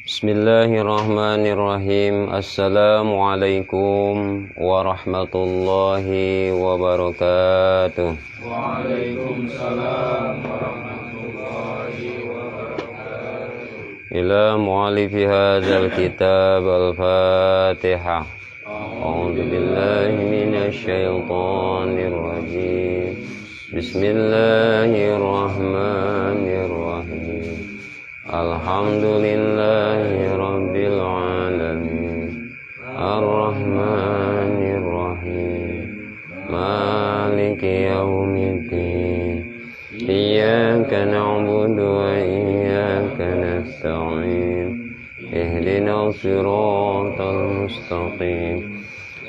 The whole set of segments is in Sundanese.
Bismillahirrahmanirrahim. Assalamualaikum warahmatullahi wabarakatuh. Waalaikumsalam warahmatullahi wabarakatuh. Ila mu'alifi hadzal kitab, al-Fatihah. A'udzu billahi minasy syaithanir rajim. Bismillahirrahmanirrahim. Alhamdulillahi rabbil alamin. Arrahmanir rahim. Maliki yaumiddin. Iyyaka na'budu wa iyyaka nasta'in. Ihdinas siratal mustaqim.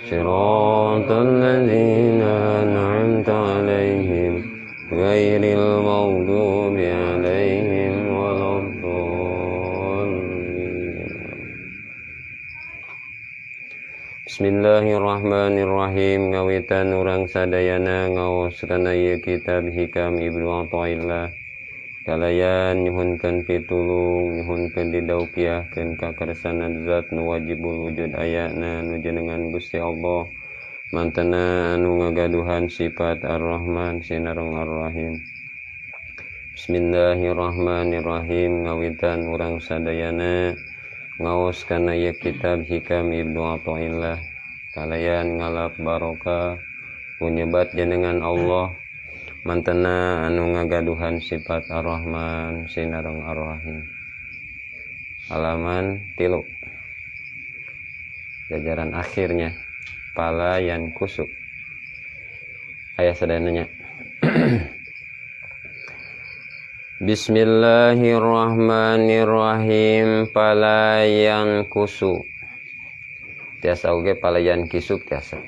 Siratal ladzina an'amta 'alaihim ghairil maghdubi 'alaihim waladdallin. Bismillahirrahmanirrahim. Ngawitan urang sadayana ngaos kana ieu kitab Hikam Ibnu Athaillah. Kalayan nyuhunkeun pitulung, nyuhunkeun didaukiahkeun ka kersana zat nu wajibul wujud ayana nu jenengan Gusti Allah. Mantena anu ngagaduhan sifat Ar-Rahman sinareng Ar-Rahim. Bismillahirrahmanirrahim. Ngawitan urang sadayana ngaos kana ieu kitab Hikam Ibnu Athaillah. Kalayan ngalap barokah punyebat jenengan Allah. Mantena anu ngagaduhan sifat Ar-Rahman sinareng Ar-Rahim. Halaman 3. Jajaran akhirnya palayan kusuk. Aya sadananya. Bismillahirrahmanirrahim. Palayan kusu. Tiasa oge palayan kisuk tiasa.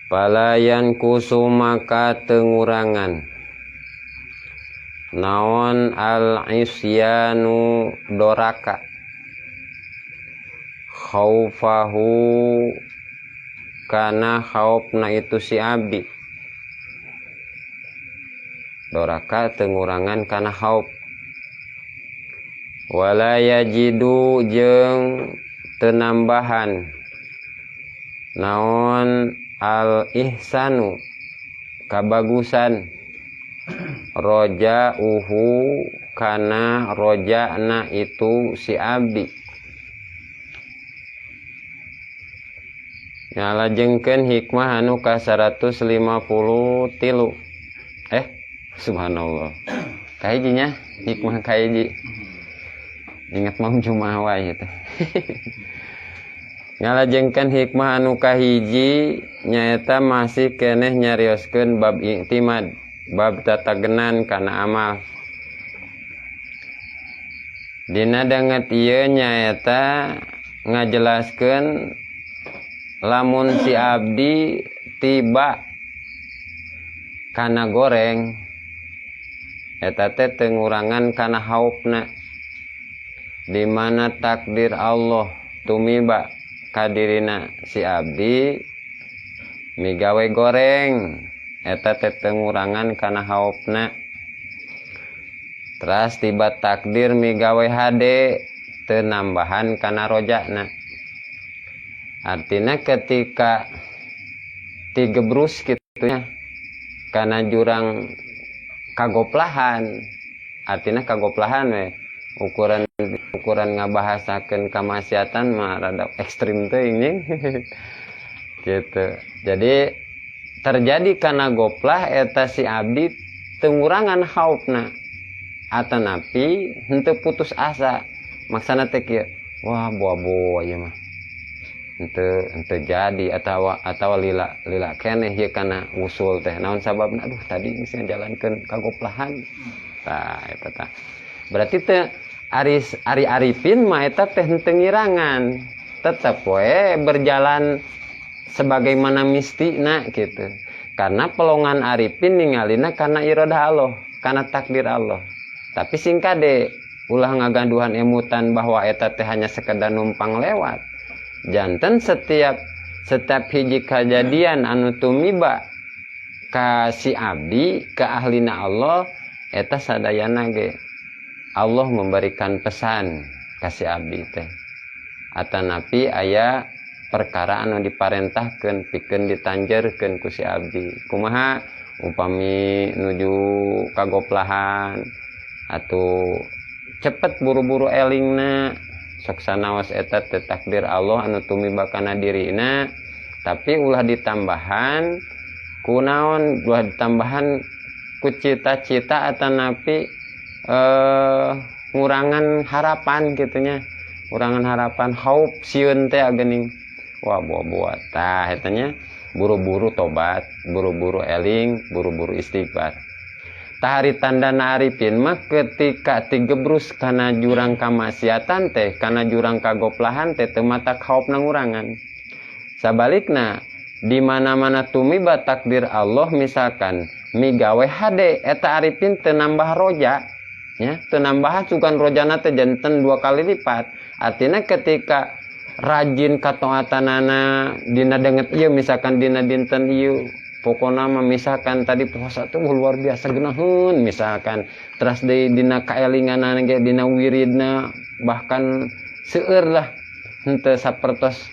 Palayan kusu maka tengurangan. Naon al-isyanu doraka. Khaufahu kana khaufna itu si abdi. Doraka tengurangan kana khauf. Wala yajidu jeung tenambahan. Naon al-ihsanu kabagusan. Roja uhu kana rojana itu si abdi. Ngalajengkeun hikmah anu ka 153. Subhanallah. Kahijinya hikmah kahiji. Ingat mau Jumat wae teh. Ngalajengkeun hikmah anu kahiji nyaeta masih keneh nyarioskeun bab i'timad, bab tatagenan kana amal. Dina danget ieu nyaeta ngajelaskeun lamun si abdi tiba kana goreng eta teh tengurangan kana haupna, di mana takdir Allah tumiba kadirina si abdi migawe goreng eta teh tengurangan kana haupna. Teras tiba takdir migawe hade tenambahan kana rojakna. Artinya ketika tigebrus gitunya kana jurang kagoplahan, artinya kagoplahan we ukuran ukuran ngabahasakeun kamaksiatan mah rada ekstrim teuing nying. Gitu. Jadi terjadi kana goplah eta si abdi tengurangan khaufna atanapi henteu putus asa. Maksana teh kieu, wah boa-boa ieu mah. Henteu jadi atawa lila lila keneh ieu kana usul teh. Naon sababna? Aduh tadi geus ngajalankeun kagoplahan. Tah eta tah. Berarti teh ari arifin mah eta teh henteu ngirangan. Tetep we berjalan sebagaimana mistina gitu. Karena pelongan arifin ningalina karena iradah Allah, karena takdir Allah. Tapi sing kade ulah ngagaduhan emutan bahwa eta teh hanya sekedar numpang lewat. Janten setiap setiap hiji kejadian anu tumiba ka si abdi ka ahlina Allah eta sadayana ge Allah memberikan pesan ka si abdi teh, atanapi aya perkara anu diparentahkeun pikeun ditanjerkeun ku si abdi. Kumaha upami nuju kagoplahan atau cepet buru-buru elingna, sok sanaos eta teh takdir Allah anu tumiba kana dirina. Tapi ulah ditambahan ku naon, ulah ditambahan ku cita-cita atanapi ngurangan harapan gitu nya, ngurangan harapan, khauf, sieun teh geuning, wah, buah-buah. Tah, eta nya buru-buru tobat, buru-buru eling, buru-buru istighfar. Tah, ari tandana arifin mah ketika tigebrus kana jurang kamaksiatan teh, kana jurang kagoplahan teh, teu matak khauf ngurangan. Sabalikna, di mana-mana tumiba takdir Allah, misalkan migawe hade, eta arifin teu nambah roja nya, teu nambahan sugan rojana teh janten dua kali lipat. Artinya ketika rajin kataatanana dina danget ieu, misalkan dina dinten ieu, pokona mah misalkan tadi puasa tuh luar biasa geunaheun misalkan, terus deui dina kaelinganana ge, dina wiridna bahkan seueur lah, henteu sapertos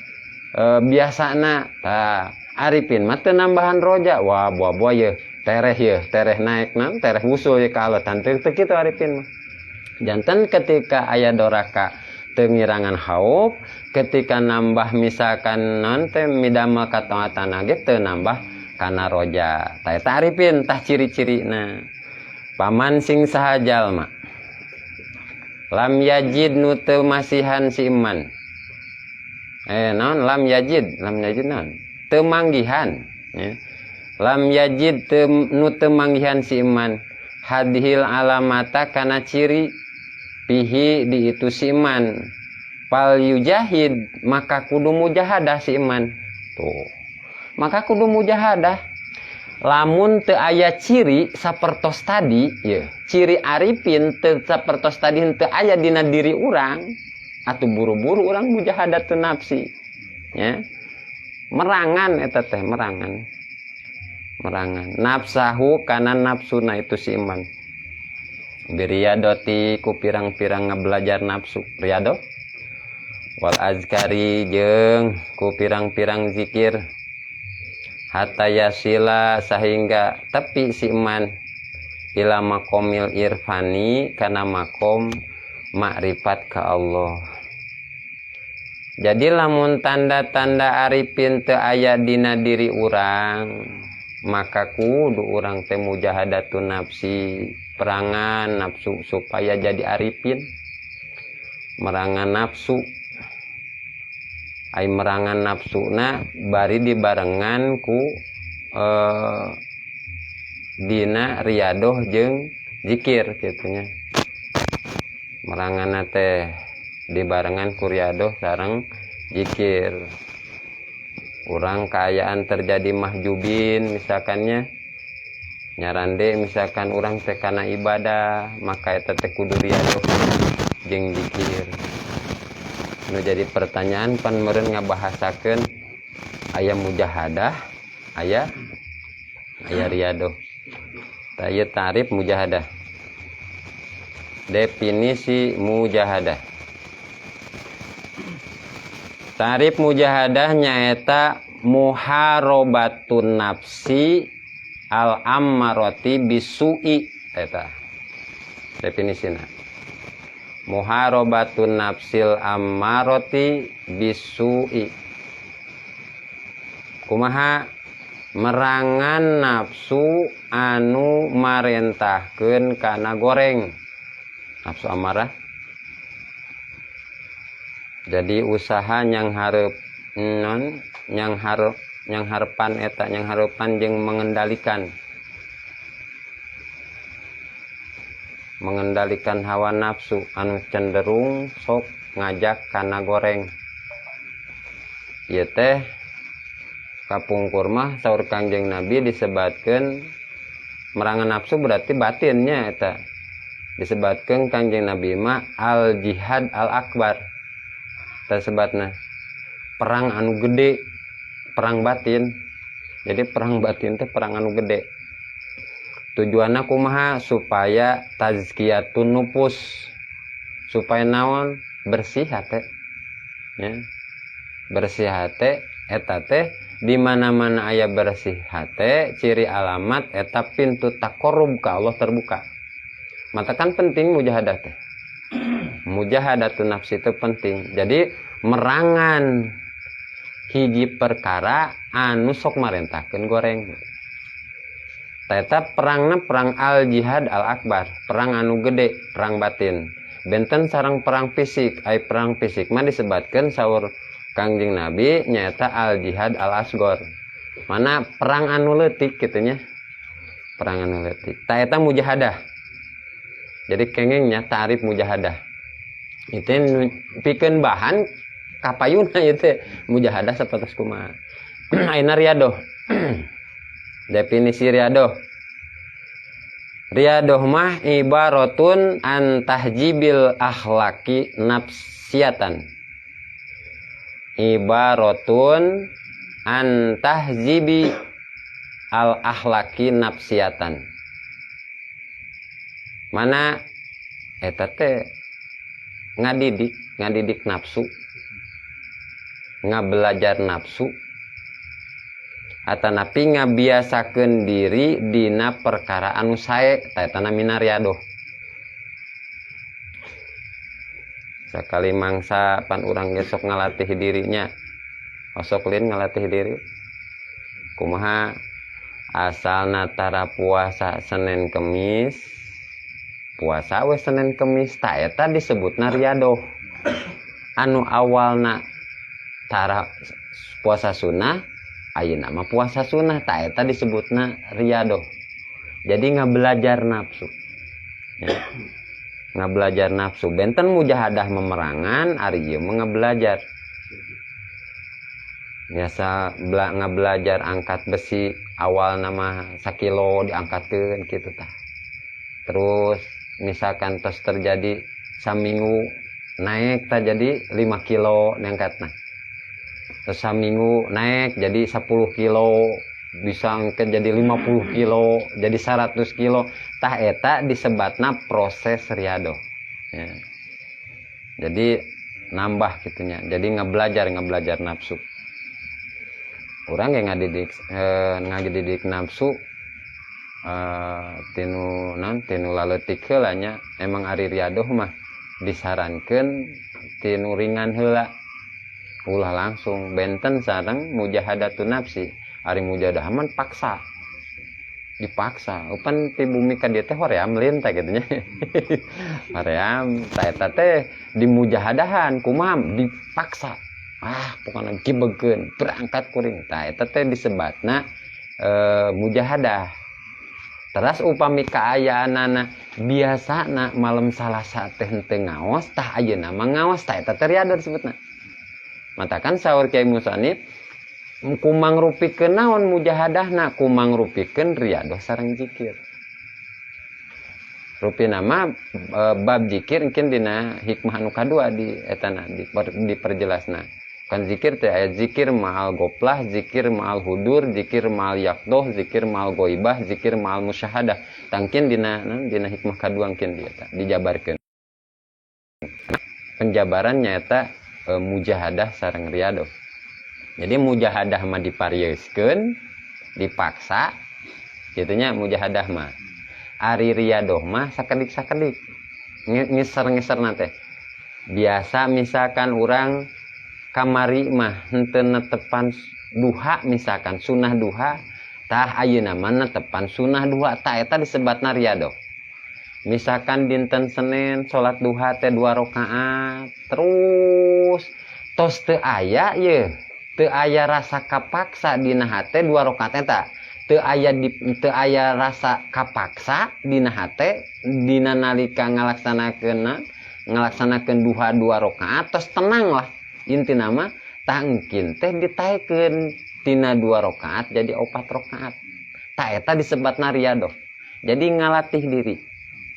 biasana. Tah, arifin mah teu nambahan roja, wah, buah-buah ye tereh, ye tereh naik nan tereh wusul ye ka Allah, teu teu kitu arifin mah. Janten ketika aya doraka teu ngirangan khauf, ketika nambah misalkan non teh midamel kataatan ge teu nambah kana roja. Tah, eta arifin. Tah, ciri-cirina, paman sing saha jalma lam yajid nu teu masihan si iman, naon, lam yajid, lam yajid naon, teu manggihan ya. Lam yajid teu, nu teu manggihan si iman hadhil alamata kana ciri fihi di itu si iman, fal yujahid maka kudu mujahadah si iman. Tuh, maka kudu mujahadah lamun teu aya ciri sapertos tadi ya, ciri arifin teu sapertos tadi teu aya dina diri urang, atau buru-buru urang mujahadatun nafsi ya, merangan eta teh, merangan, merangan nafsahu kana nafsuna itu si iman, biriyadoti ku pirang-pirang ngebelajar nafsu, riyado, wal azkari jeung ku pirang-pirang zikir, hatta yasila sehingga tepi si iman ila makomil irfani kana makom makrifat ka Allah. Jadi lamun tanda-tanda arifin teu aya dina diri urang, maka kudu urang teh mujahadatun nafsi, perangan nafsu supaya jadi arifin. Merangan nafsu, ai merangan nafsuna bari dibarengan ku dina riadoh jeung zikir kitu nya. Merangan teh dibarengan ku riadoh sareng zikir. Urang kaayaan terjadi mahjubin misalkannya, nyarande misalkan urang teh kana ibadah, maka eta teh kudu riadoh jeung zikir. Nu jadi pertanyaan pan meureun ngabahasakeun aya mujahadah, aya aya riadoh. Tah, ieu tarif mujahadah, definisi mujahadah. Tarif mujahadah nyaeta muharobatun nafsi al ammarati bisu'i. Eta definisina, muharobatun nafsil ammarati bisu'i. Kumaha merangan nafsu anu marentahkeun kana goreng, nafsu amarah. Jadi usaha yang hareup non yang hareup, yang harepan eta, yang harepan jeung mengendalikan, mengendalikan hawa nafsu anu cenderung sok ngajak kana goreng. Ieu teh kapungkur mah saur Kangjeng Nabi disebatkeun merangan nafsu berarti batinnya, eta disebatkeun Kangjeng Nabi mah al jihad al akbar tersebatna, perang anu gede, perang batin. Jadi perang batin teh perang anu gede. Tujuanna kumaha? Supaya tazkiyatun nufus. Supaya naon? Bersih hate. Ya. Bersih hate eta teh di mana-mana aya bersih hate, ciri alamat eta pintu taqarrub ka Allah terbuka. Maka kan penting mujahadah teh. Mujahadatun nafsi itu penting. Jadi merangan hiji perkara anu sok marentahkeun goreng. Eta perangna perang al jihad al akbar, perang anu gede, perang batin. Benten sareng perang fisik, ai perang fisik mah disebatkeun saur Kangjeng Nabi nyaeta al jihad al asgor. Mana perang anu leutik kitu nya. Perang anu leutik. Ta eta mujahadah. Jadi kengengnya tarif mujahadah. Itu pikeun bahan kapayuna ieu teh mujahadah sapertos kumaha. Ayeuna riadoh. Definisi riadoh. Riadoh mah ibaratun an tahjibil akhlaki nafsiyatan. Ibaratun an tahjibi al akhlaki nafsiyatan. Mana eta teh ngadidik nafsu, ngabelajar nafsu, atanapi ngabiasakeun diri dina perkara anu sae, ta eta namina riadoh. Sakali mangsa pan urang ge sok ngalatih dirinya, osok lin ngalatih diri. Kumaha asalna tara puasa Senin Kemis, puasa we Senin Kemis, ta eta disebutna riadoh. Anu awalna tara puasa sunnah, ayeuna mah puasa sunnah, ta eta disebutna riadoh. Jadi ngabelajar nafsu. Ya. Ngabelajar nafsu. Benten mujahadah memerangan, ari ieu mah ngabelajar. Biasa ngabelajar angkat besi, awal nama sakilo diangkatkeun kitu tah. Terus misalkan tos terjadi saminggu naik tah jadi 5 kilo diangkatna. Terus saminggu naik jadi 10 kilo, bisa angkat jadi 50 kilo, jadi 100 kilo. Tah eta disebatna proses riadoh. Ya. Jadi nambah gitunya. Jadi ngebelajar nafsu. Urang ge ngadidik nafsu tinu non, tinu laleutik heula nya. Emang ari riadoh mah disarankeun tinu ringan heula. Ulah langsung benten sareng mujahadatun nafsi. Ari mujahadah mah paksa. Dipaksa. Upan ti bumi ka dieu teh hoream lin teh kitu nya. Hoream ta eta teh dimujahadahan kumaha dipaksa. Ah, pokona gibegeun berangkat kuring. Ta eta teh disebatna mujahadah. Teras upami kaayaanana biasana malam Salasa teh henteu ngaos, tah ayeuna mah ngaos, tah eta teh riadoh disebutna. Matakan saur Kiai Musanif kumangrupikeun naon mujahadahna, kumangrupikeun riadoh sareng zikir. Rupina mah bab zikir engkin dina hikmah anu kadua di etana diperjelasna. Kan zikir teh aya zikir ma'al goplah, zikir ma'al hudur, zikir ma'al yaqdoh, zikir ma'al goibah, zikir ma'al musyahadah. Tangkin dina hikmah kadua engkin di eta dijabarkeun. Penjabaran nyaeta mujahadah sareng riadoh. Jadi mujahadah mah diparieuskeun, dipaksa, gitunya mujahadah mah. Ari riadoh mah sakedik-sakedik. Ngeser-ngeser teh. Biasa misalkan urang kamari mah henteu netepan duha misalkan sunah duha, tah ayeuna mah netepan sunah duha, tah eta disebatna riadoh. Misalkan dinten Senin salat duha teh 2 rakaat, terus tos teu aya ye, teu aya rasa kapaksa dina hate 2 rakaat eta. Teu aya di, teu aya rasa kapaksa dina hate dina nalika ngalaksanakeun duha 2 rakaat tos tenang lah. Intina mah tah engkin teh ditaekeun tina 2 rakaat jadi 4 rakaat. Tah eta disebatna riadoh. Jadi ngalatih diri.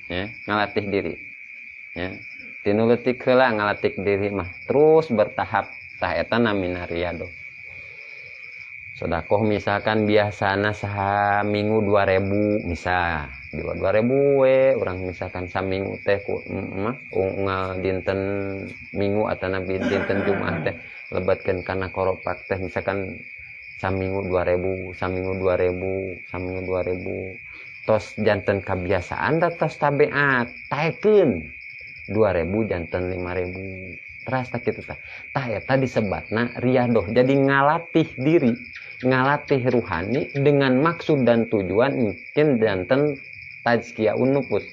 Ya, ngalatih diri. Ya. Tinu leutik heula ngalatih diri mah terus bertahap. Tah eta namina riadoh. Sodakoh misalkan biasana saminggu 2000, misal 2000 we urang misalkan saminggu teh ku mah unggal dinten Minggu atanapi dinten Jumat teh lebetkeun kana koropak teh, misalkan saminggu 2000, saminggu 2000, saminggu 2000, tos janten kebiasaan da tos tabiat, taekeun 2000 janten 5000, teras tak kitu tah. Tah, eta disebatna riadoh. Jadi ngalatih diri, ngalatih ruhani dengan maksud dan tujuan mungkin janten tazkiyah nufus,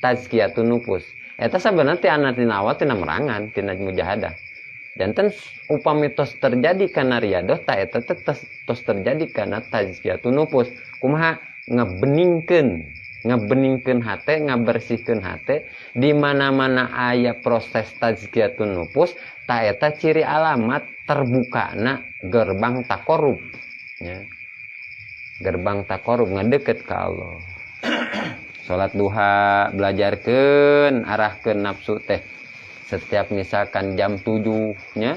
tazkiyatun nufus. Eta sebenarnya ti anak tina awal, tina merangan, tina mujahadah. Janten upami tos terjadi karena riadoh, tah eta teh tos terjadi karena tazkiyatun nufus. Kumaha ngebeningkeun, ngebeningkeun hate, ngabersihkeun hate. Di mana-mana aya proses tazkiyatun nufus, tah eta ciri alamat terbukana gerbang takorub ya. Gerbang takorub, ngedeket ke Allah. Salat duha, belajarkeun arahkeun nafsu teh setiap misalkan jam 7 nya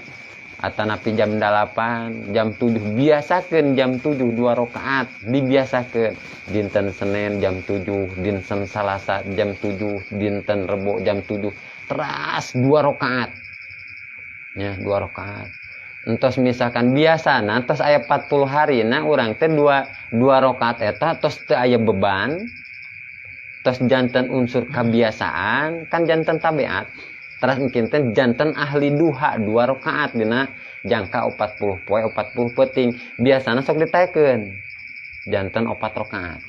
atanapi jam 8, jam 7, biasakeun jam 7 dua rakaat, dibiasakeun dinten Senin jam 7, dinten Salasa jam 7, dinten Rebo jam 7, teras dua rakaat ya, dua rakaat. Entos misalkan biasa, nah tos aya 40 hari, nah urang teh dua dua rakaat eta tos teu aya beban, tos janten unsur kebiasaan kan, janten tabiat. Terus mungkin teh janten ahli duha dua rakaat dina jangka 40 poe 40 peuting. Biasana sok ditaekeun janten 4 rakaat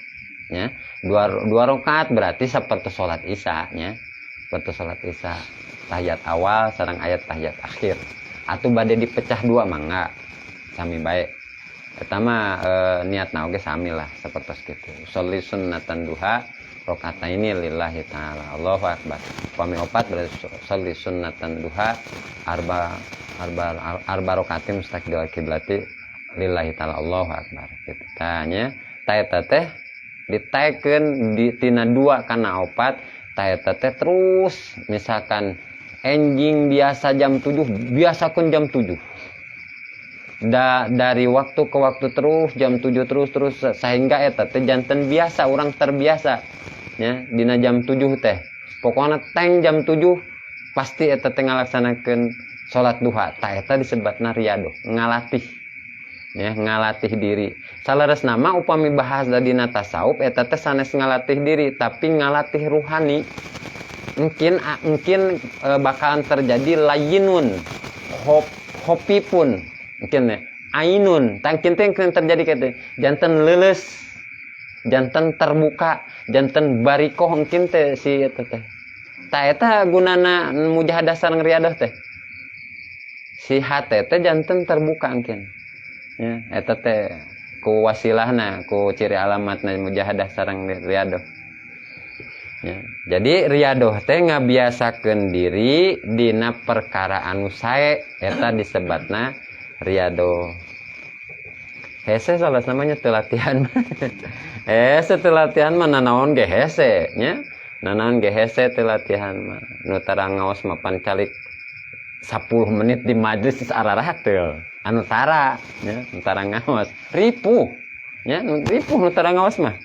ya. Dua dua rakaat berarti seperti sholat Isya nya, seperti sholat Isya, tahiyat awal sareng ayat tahiyat akhir. Atau bade dipecah dua mangga, sami baik. Eta mah niatna oge sami lah seperti gitu. Sholli sunnatan duha ini lillahi ta'ala, Allahu akbar. Upami opat berarti sholli sunnatan duha arba arba arba rakaati mustaqbil kiblati lillahi ta'ala, Allahu akbar gitu. Tanya ta eta teh ditaekeun di tina dua kana opat. Ta eta teh terus misalkan enjing biasa jam 7, biasakeun jam 7, dari waktu ke waktu terus jam 7 terus terus sehingga eta teh janten biasa, orang terbiasa ya dina jam 7 teh. Pokoknya teng jam 7 pasti eta teh ngalaksanakeun salat duha. Tah, eta disebutna riadoh, ngalatih ya, ngalatih diri. Saleresna mah upami bahas dina tasawuf, eta teh sanes ngalatih diri tapi ngalatih ruhani. Mungkin mungkin bakalan terjadi layinun hop hopi pun mungkin ya, ainun tangkin teh yang terjadi gitu, janten leuleus, janten terbuka, janten barikoh mungkin teh si eta teh. Tah, eta gunana mujahadah sareng riadoh teh, si hate teh janten terbuka mungkin ya. Eta teh ku wasilahna, ku ciri alamatna mujahadah sareng riadoh ya. Jadi riadoh teh ngabiasakeun diri dina perkara anu sae, eta disebatna riadoh. Hese salah namanya teu latihan. Hese teu latihan mah, nanaon ge hese nya, nanaon ge hese teu latihan mah. Nu tara ngaos mah pan calik 10 menit di majelis ararateul. Anu tara nya, nu tara ngaos ripuh nya, nu ripuh nu tara ngaos mah.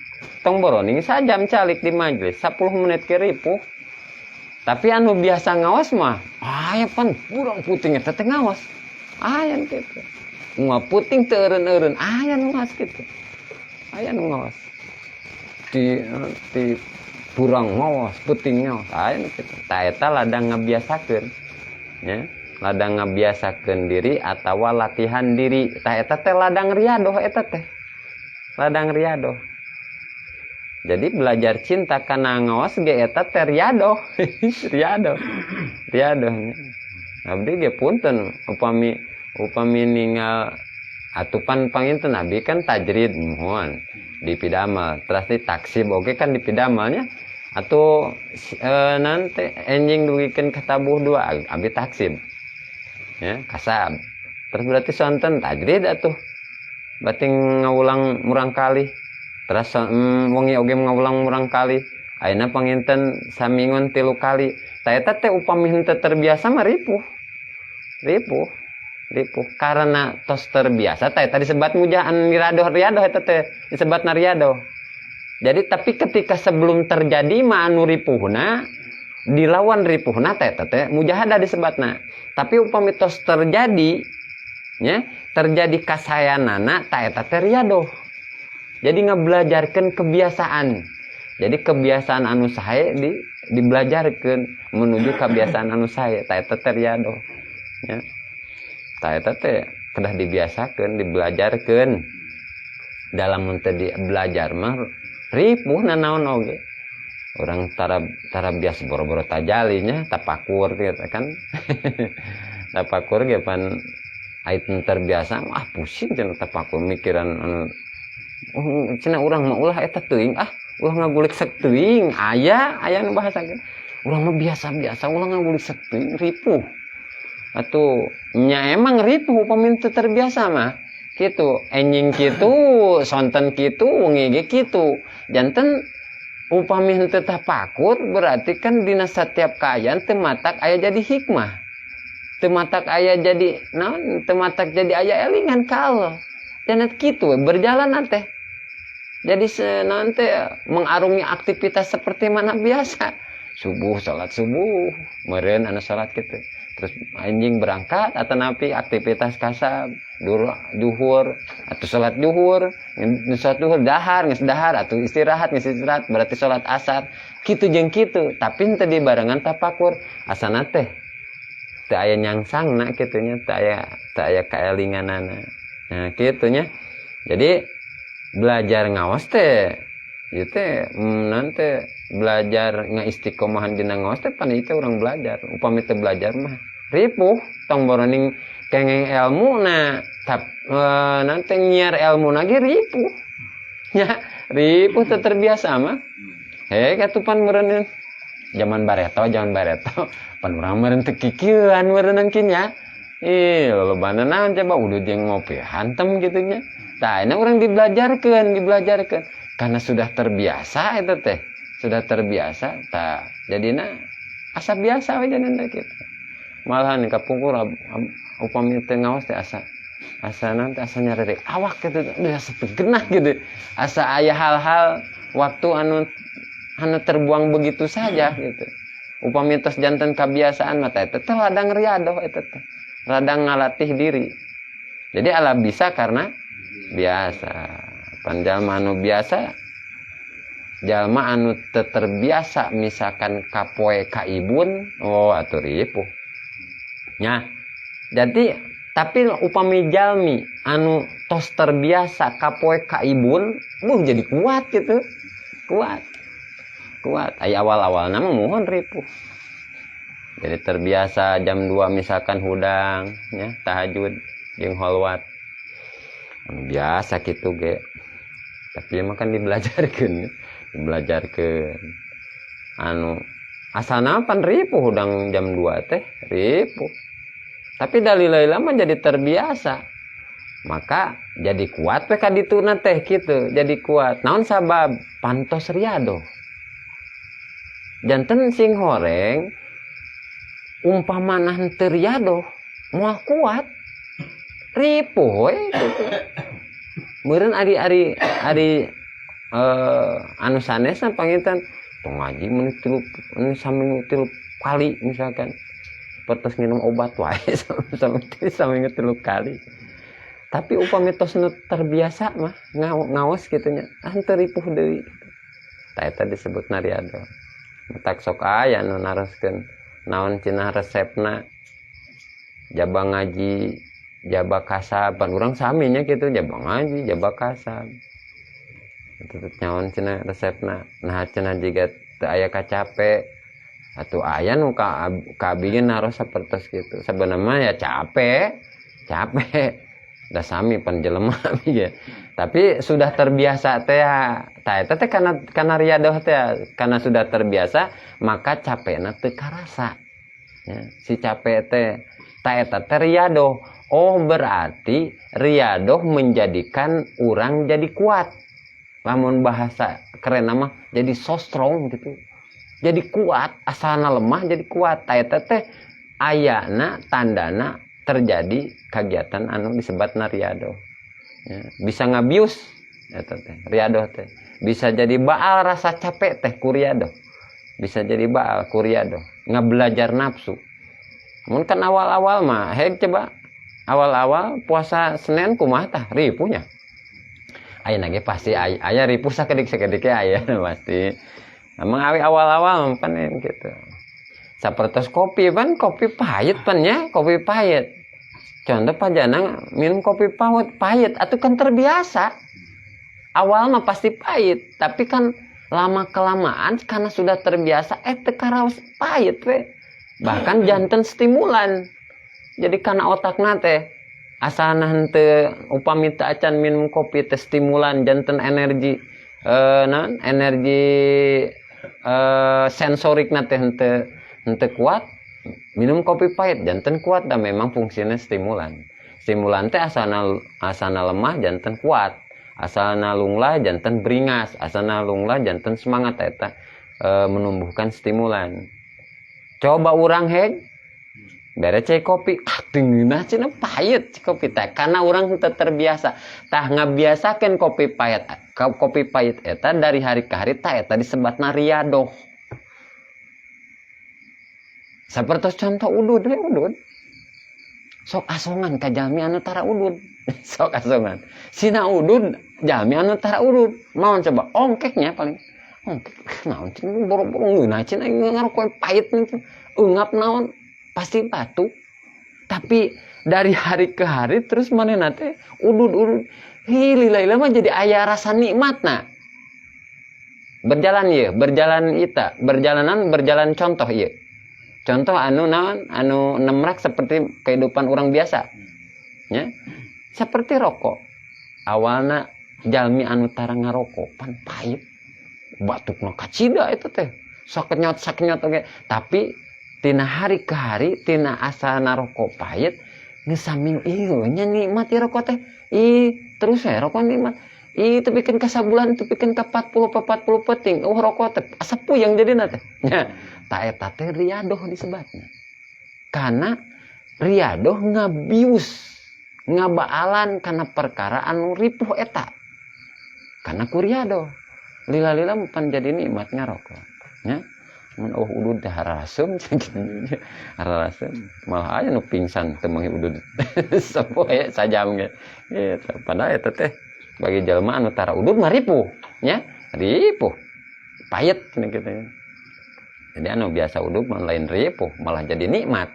Tong boroning sajam calik di majelis, 10 menit ke ripuh. Tapi anu biasa ngaos mah aya pan burang peuting eta teh ngaos, aya nu kitu. Unggal peuting teu eureun-eureun, aya nu ngaos kitu, aya nu ngaos di burang ngaos, peuting ngaos, aya nu kitu. Tah, eta ladang ngabiasakeun nya, ladang ngabiasakeun diri atawa latihan diri. Tah, eta teh ladang riadoh, eta teh ladang riadoh. Jadi belajar cinta kana ngaos ge eta teh riadoh, riadoh, riadoh. Abdi ge punten, upami upami ningal atupan panginten abdi kan tajrid mohon di pidamel, terus di taksib oge kan di pidamelnya atau nanti enjing dugikeun ka tabuh dua abdi taksib ya, kasab. Terus berarti sonten tajrid atuh, berarti ngawulang murang kali. Terus wengi oge ngawulang murang kali. Ayeuna panginten samingun 3 kali. Tah, eta teh upami henteu terbiasa mah ripuh, ripuh. Ripuh karena tos terbiasa. Teh tadi sebat mujaan riadoh, riadoh eta teh disebatna riadoh. Jadi, tapi ketika sebelum terjadi mah anu ripuhna dilawan, ripuhna teh eta teh mujahadah disebatna. Tapi upami tos terjadi nya, terjadi kasayanana, tah eta teh riadoh. Jadi ngebelajarkan kebiasaan. Jadi kebiasaan anu sae dibelajarkan menuju kebiasaan anu sae, tah eta teh riadoh nya. Tah eta teh kedah dibiasakeun, dibelajarkeun. Dalam mun teu belajar mah ripuh nanaon oge. Orang tara tara biasa, boro-boro tajalinya, tapakur gitu kan. Tapakur ge pan ait terbiasa, ah pusing cenah tapakur, mikiran anu, oh, cenah urang mah ulah eta teuing, ah ulah ngagulik sek teuing. Aya aya nu bahasa ge urang mah biasa-biasa, ulah ngagulik sek teuing, ripuh atuh nya. Emang ripuh upami teu terbiasa mah gitu, enjing kitu, sonten kitu, wengi ge kitu. Janten upami henteu tapakur berarti kan dina setiap kaayaan teu matak aya jadi hikmah, teu matak aya jadi naon, teu matak jadi aya elingan ka Allah. Dan kitu we berjalan teh. Jadi naon teh, mengarungi aktivitas seperti mana biasa, subuh salat subuh meureun anu salat gitu, terus anjing berangkat atau napi aktivitas kasab dur, duhur atau salat duhur, salat duhur dahar, geus dahar atau istirahat, geus istirahat berarti salat asar kitu jeung kitu. Tapi henteu dibarengan tapakur, asana teh teu aya nyangsangna kitu nya, teu aya kaelinganana. Nah, kitu nya. Jadi belajar ngaos teh ieu teh, nanti belajar ngaistiqomahan dina ngaos teh pan ieu teh urang belajar. Upami teu belajar mah ripuh, tong boroning kengeng ilmu na tap nanti nyiar ilmu lagi ripuh nya, ripuh teu terbiasa mah. Hei, katupan meureun zaman bareto, zaman bareto pan urang meureun teu kikieuan meureunnan kinya. Ih, lolobana naon coba, udah jeung ngopi hantem gitu nya. Tah, ini orang dibelajarkeun, dibelajarkeun karena sudah terbiasa itu teh, sudah terbiasa tah jadina asa biasa we jadina kitu. Malahan kapungkur upami teu ngaos teh asa asa nanti asa nyarerek awak gitu, aduh, asa teu genah gitu, asa aya hal-hal waktu anu anu terbuang begitu saja gitu. Upami tos janten kebiasaan mah eta teh ladang riadoh, eta teh ladang ngalatih diri. Jadi ala bisa karena biasa. Pan jalma anu biasa, jalma anu teu terbiasa misalkan kapoe kaibun, oh atuh ripuh nya. Jadi tapi upami jalmi anu tos terbiasa kapoe kaibun, buh, jadi kuat gitu, kuat kuat. Aya awal-awal nama mohon ripuh. Jadi terbiasa jam 2 misalkan hudang ya, tahajud jeung holwat. Anu biasa gitu ge, tapi emang kan dibelajarkeun, dibelajarkeun. Anu asalna pan ripuh hudang jam 2 teh ripuh, tapi dalila mah jadi terbiasa, maka jadi kuat we kadituna teh gitu. Jadi kuat naon sabab pantos riadoh. Janten sing horeng umpama henteu riadoh moal kuat, ripuh we gitu meureun. Ari ari ari anu sanesna panginten tong ngaji menit tilu, saminggu tilu kali misalkan, sapertos minum obat wae saminggu tilu kali. Tapi upami tos nu terbiasa mah ngaos kitu nya, ah teu ripuh deui. Tah, eta disebutna riadoh. Matak sok aya nu naroskeun naon cenah resepna jaba ngaji jaba kasab. Pan urang sami nya kitu, jaba ngaji jaba kasab itu naon cenah resepna, nah cenah jiga teu aya kacape. Atuh aya nu ka abi ge naros sapertos kitu. Sabenerna ya capek capek da sami pan jelema abi ge, tapi sudah terbiasa teh. Tah, eta teh karena riadoh teh, karena sudah terbiasa maka capekna teu karasa ya, si capek teh. Tah, eta teh riadoh. Oh, berarti riadoh menjadikan orang jadi kuat. Lamun bahasa keren mah jadi so strong gitu, jadi kuat. Asalna lemah jadi kuat. Tah, eta teh ayana tandana. Terjadi kegiatan anu disebutna riadoh ya, bisa ngabius eta teh riadoh teh, bisa jadi baal rasa capek teh ku riadoh, bisa jadi baal ku riadoh, belajar nafsu. Mun kan awal-awal mah heg, coba awal-awal puasa Senin kumaha tah ripuhnya. Aya ge pasti aya, aya ripuh sakedik-sakedik, aya pasti. Emang awi awal-awal panen gitu. Sapertos kopi pan, kopi pahit pan ya, kopi pahit. Contoh pajanang minum kopi pahit, pahit atau kan terbiasa. Awal mah pasti pahit, tapi kan lama kelamaan karena sudah terbiasa, teu karaos pahit we. Bahkan janten stimulan. Jadi karena otakna teh asalna henteu, upami teu acan minum kopi teh stimulan, janten energi naon, energi sensorik teh henteu henteu kuat, minum kopi pahit janten kuat, dan memang fungsinya stimulan. Stimulan teh asalna asalna lemah janten kuat, asalna lunglah janten beringas, asalna lunglah janten semangat. Eta menumbuhkan stimulan. Coba urang heg bere cai kopi, ah teu ngeunah cenah, pahit kopi teh, karena urang teu terbiasa. Tah, ngabiasakeun kopi pahit, kopi pahit eta dari hari ke hari, tah eta disebutna riadoh. Seperti contoh udud we, udud sok asongan ka jalmi anu tara udud, sok asongan sina udud jalmi anu tara udud. Naon coba ongkeknya, paling ongkek, naon cenah, boro-boro ngeunah cenah, ngarokok pahit eungap naon, pasti batuk. Tapi dari hari ke hari terus mana teh udud udud, hi lila mah jadi aya rasa nikmat. Nah, berjalan ya, berjalan ita berjalanan, berjalan. Contoh iya, contoh anu naon, anu nemrak seperti kehidupan orang biasa ya, seperti rokok. Awalnya jalmi anu tara ngarokok pan pahit, batukna kacida itu teh, sakenyot sakenyot oke. Tapi tina hari ke hari, tina asalna rokok pahit geus saming ieu nya nikmat ya rokok teh. Ih, terus ya rokok nikmat. Ih, tepikeun ka sabulan, tepikeun ka 40 40 peuting, oh rokok teh asa puyeng jadina teh nya. Tah, eta teh riadoh disebutna, karena riadoh ngabius, ngabaalan karena perkara anu ripuh eta. Karena ku riadoh lila-lila pan jadi nikmat ngarokok nya. Mun oh udud teh harasem, harasem, malah aya nu pingsan teu meungi udud sapoe sajam ge gitu. Padahal eta teh bagi jelema anu tara udud mah ripuh nya, ripuh pahit gitu ya. Jadi anu biasa udud mah lain ripuh, malah jadi nikmat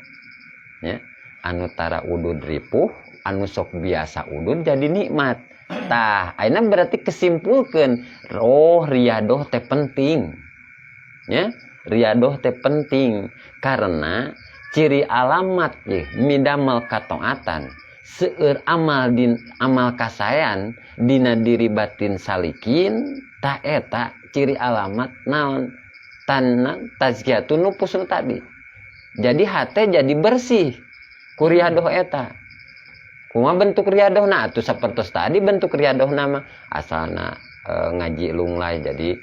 ya. Anu tara udud ripuh, anu sok biasa udud jadi nikmat. Tah, ayeuna berarti kesimpulkeun, oh riadoh teh penting ya. Riadoh teh penting karena ciri alamat ya midamel kataatan, seueur amal din amal kasaean dina diri batin salikin. Tah, eta ciri alamat naon, tanah tazkiyatun nufus tadi. Jadi hate jadi bersih ku riadoh eta. Kumaha bentuk riadoh? Nah, atuh sapertos tadi bentuk riadoh nama asalna ngaji lunglai jadi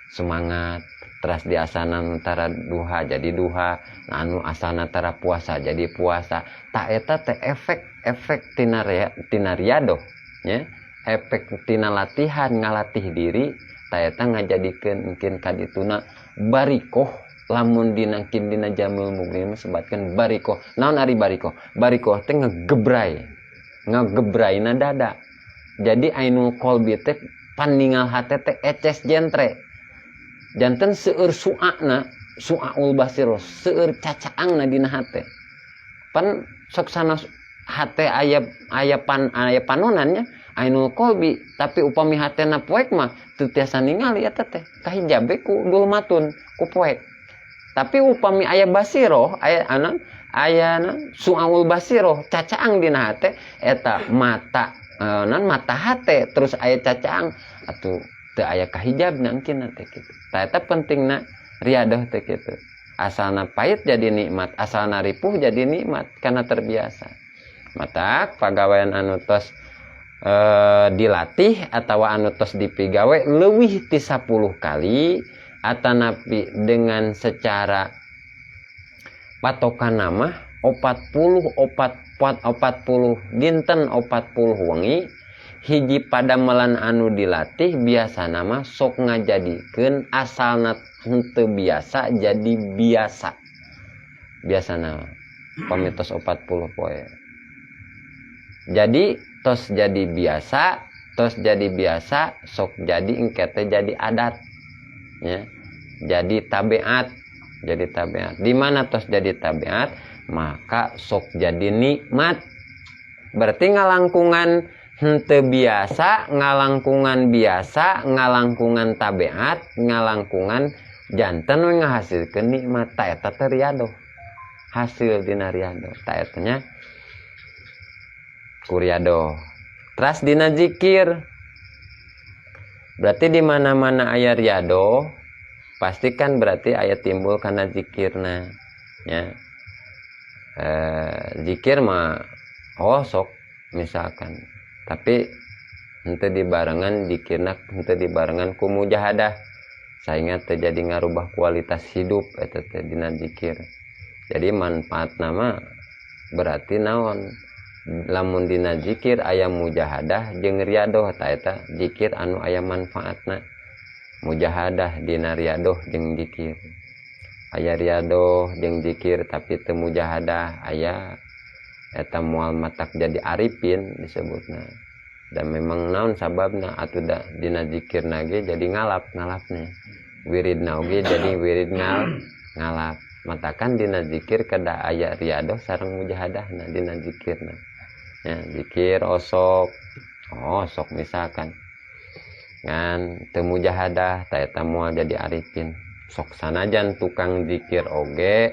semangat, teras di asana tara duha jadi duha, anu asana tara puasa jadi puasa. Tah, eta teh efek efek tina tina riadoh ya, efek tina latihan ngalatih diri. Tah, eta ngajadikeun mungkin kadituna barikoh. Lamun dina dina Jamil Mughni sebatkeun barikoh. Naon ari barikoh? Barikoh teh ngegebrai, ngegebraina dada. Jadi ainul qalbi teh paningal hate teh eces jentre, janten seueur su'ana, su'aul basiro, seueur cacaangna dina hate. Pan sok sanes hate aya aya pan aya panonannya ainul qalbi, tapi upami hatena poek mah teu tiasa ningali eta teh, kahijabe ku dulmatun, ku poek. Tapi upami aya basiroh, aya anu aya su'aul basiroh, cacaang dina hate eta, mata non mata hate terus aya cacaang atuh teu aya kahijab mungkin teh kitu. Tah, eta pentingna riadoh teh kitu. Asalna pahit jadi nikmat, asalna ripuh jadi nikmat karena terbiasa. Matak pagawean anu tos dilatih atau anu tos dipigawe leuwih ti 10 kali atanapi dengan secara patokan nama. 40 opat 40 dinten 40 wengi hiji padamelan anu dilatih biasa nama sok ngajadikeun asalna henteu biasa jadi biasa. Biasa nama pami tos 40 poe jadi tos jadi biasa, tos jadi biasa, sok jadi engke teh jadi adat ya, jadi tabiat. Jadi tabiat di mana tos jadi tabiat maka sok jadi nikmat. Berarti ngalangkungan henteu biasa, ngalangkungan biasa, ngalangkungan tabiat, ngalangkungan janten we ngahasilkeun nikmat. Ta eta teh riadoh, hasil dina riadoh. Ta eta nya ku riadoh. Teras dina zikir. Berarti di mana-mana aya riadoh pastikan berarti aya timbul karena zikirna ya. Zikir mah oh sok misalkan, tapi henteu dibarengan zikirna, henteu dibarengan ku mujahadah sehingga terjadi ngarubah kualitas hidup eta teh dina zikir. Jadi manfaat nama berarti naon, lamun dina zikir aya mujahadah jeung riadoh, ta eta zikir anu aya manfaatna. Mujahadah dina riadoh jeung zikir, aya riadoh jeung zikir tapi teu mujahadah aya, eta moal matak jadi arifin disebutna. Dan memang naon sababna atuh da dina zikirna ge jadi ngalap ngalapnya, wiridna oge jadi wirid ngalap. Matakan dina zikir kedah aya riadoh sareng mujahadahna dina zikirna ya. Zikir osok osok misalkan ngan teu mujahadah, ta eta moal jadi arifin. Sok sanajan tukang zikir oge,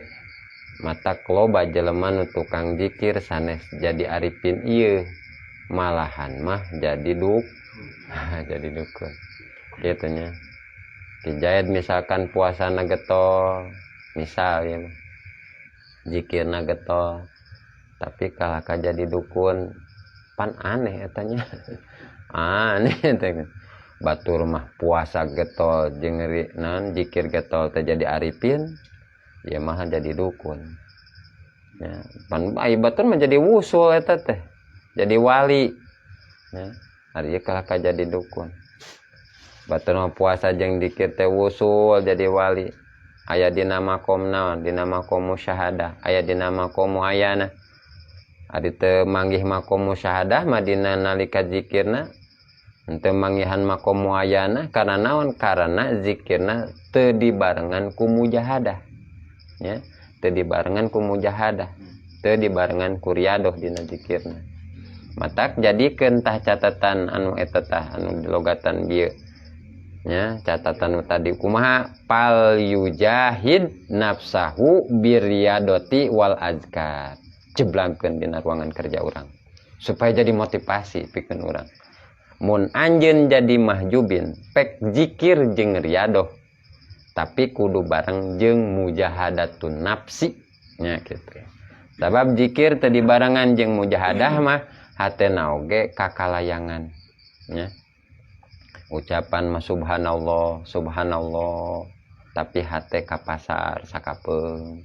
matak loba jelema nu tukang zikir sanes jadi arifin ieu, malahan mah jadi jadi dukun kitu nya. Ki Jaid misalkan puasana getol misal ya, zikirna getol, tapi kalah ka jadi dukun, pan aneh etanya, aneh eta. Batur mah puasa getol jeung naon zikir getol teh jadi arifin, ya mah jadi dukun ya. Pan ai batur mah jadi wusul eta teh, jadi wali ya. Ari kalah ka jadi dukun. Batur mah puasa jeung zikir teh wusul jadi wali, aya dina makom naon, dina makom musyahadah, aya dina makom muayana. Ari teu manggih makom musyahadah mah dina nalika zikirna henteu manggihan makom muayana. Karena naon? Karena zikirna teu dibarengan ku mujahadah ya, teu dibarengan ku mujahadah, teu dibarengan ku riadoh dina zikirna. Matak jadikeun tah catatan anu eta tah anu dilogatan bieu nya, catatan nu tadi kumaha, fal yujahid nafsahu birriyadoti wal azkar. Jeblagkeun dina ruangan kerja urang supaya jadi motivasi pikeun urang. Mun anjeun jadi mahjubin pek zikir jeung riadoh, tapi kudu bareng jeung mujahadatun nafsi nya kitu. Sabab zikir teu dibarengan jeung mujahadah mah hatena oge kakalayangan nya. Ucapan mah subhanallah subhanallah, tapi hate ka pasar sakapeung.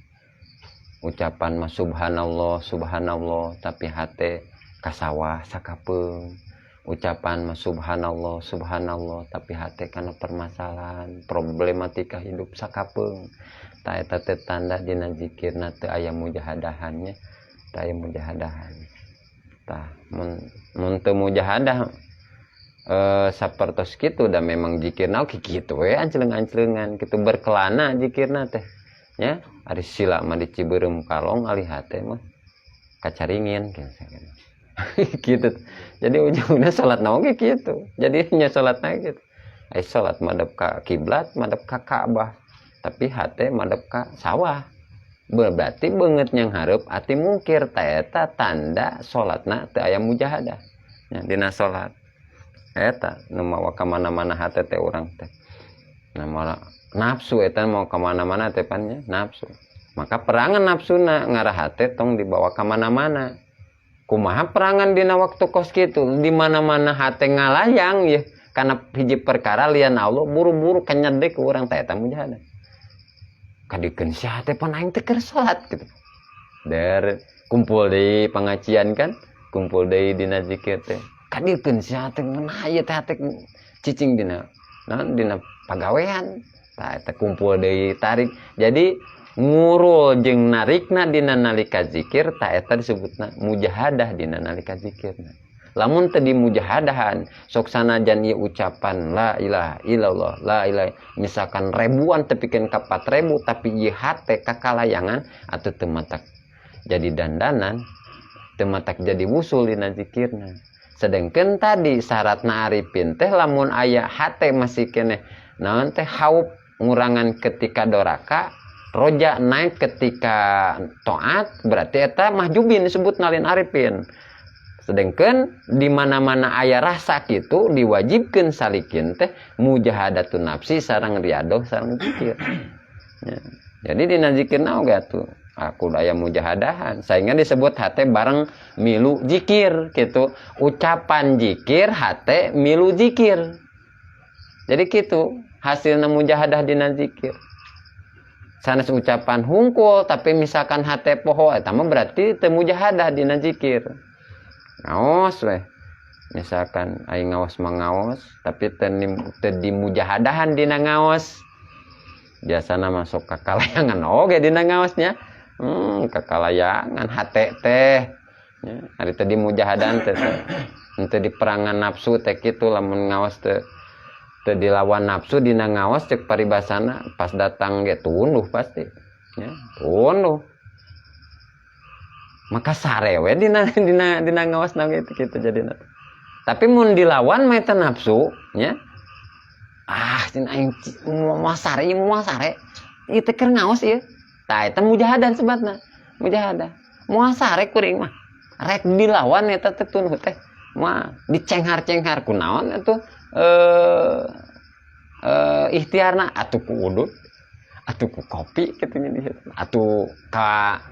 Ucapan mah subhanallah subhanallah, tapi hate ka sawah sakapeung. Ucapan mah subhanallah subhanallah, tapi hate kana permasalahan problematika hidup sakapeung. Ta eta teh tanda dina zikirna teu aya mujahadahannya, teu aya mujahadahan. Tah mun teu mujahadah, sapertos kitu da memang zikirna oge kitu we, ancleung-ancleungan kitu, berkelana zikirna teh nya. Ari sila mah di Cibeureum kalong, ari hate mah kacaringin gitu. Jadi ujungnya salat naon ge kitu, jadi nya salatna gitu. Ai salat madep ka kiblat, madep ka Ka'bah, tapi hate madep ka sawah, berarti beungeut yang hareup ati mungkir. Ta eta tanda salatna teu aya mujahadah nya dina salat. Eta nu mawa ka mana-mana hate teh urang teh. Nah, malah nafsu eta mau ka mana-mana teh pan nya nafsu. Maka perangan nafsuna ngarah hate tong dibawa ka mana-mana. Kumaha perangan dina waktu kos kitu, di mana-mana hate ngalayang ya karena hiji perkara lian Allah, buru-buru kenyedek urang, teh eta mujahadah. Kadikeun sia hate, pan aing teh keur salat gitu. Der kumpul deui pengajian kan, kumpul deui dina zikir teh. Kadieukeun sia teh, ngeunah ieu teh, hate cicing dina naon, dina pagawean. Tah, eta kumpul deui, tarik. Jadi ngurul jeung narikna dina nalika zikir, tah eta disebutna mujahadah dina nalika zikirna. Lamun teu dimujahadahan, sok sanajan ieu ucapan la ilaha illallah, la ilaha, misalkan ribuan tepikeun ka 4000, tapi ieu hate kakalayangan atau teu matak jadi dandanan, teu matak jadi wusul dina zikirna. Sedangkan tadi syaratna arifin teh lamun aya hate masih keneh naon teh, haup ngurangan ketika doraka, roja naik ketika taat, berarti eta mahjubin disebut, nalin arifin. Sedangkan di mana-mana aya rasa kitu, diwajibkeun salikin teh mujahadatun nafsi sareng riadoh sareng zikir. Ya. Jadi dina zikirna oge atuh aku aya mujahadahan, sehingga disebut hate bareng milu zikir gitu. Ucapan zikir, hate milu zikir. Jadi gitu hasilna mujahadah dina zikir. Sanes ucapan hungkul, tapi misalkan hate poho, eta mah berarti teu mujahadah dina zikir. Ngaos weh, misalkan aing ngaos mah ngaos, tapi teu dimujahadahan dina ngaos, biasana masuk kakalayangan oge dina ngaosnya, kakalayangan hate teh ya, ari teu dimujahadahan teh, teu diperangan nafsu teh kitu. Lamun ngaos teu teu dilawan nafsu dina ngaos, cek paribasana pas datang ge tunduh pasti ya, tunduh maka sare we dina dina dina ngaos na gitu gitu jadina. Tapi mun dilawan mah eta nafsu nya, ah cin aing moal sare ieu, moal sare ieu teh keur ngaos ieu. Tah, eta mujahadah sebatna, mujahadah. Moal sare kuring mah, rek dilawan eta teh tunduh teh moal, dicenghar-cenghar kunaon atuh, eh eh ikhtiarna atuh ku udut atuh ku kopi kitu nya, atuh ka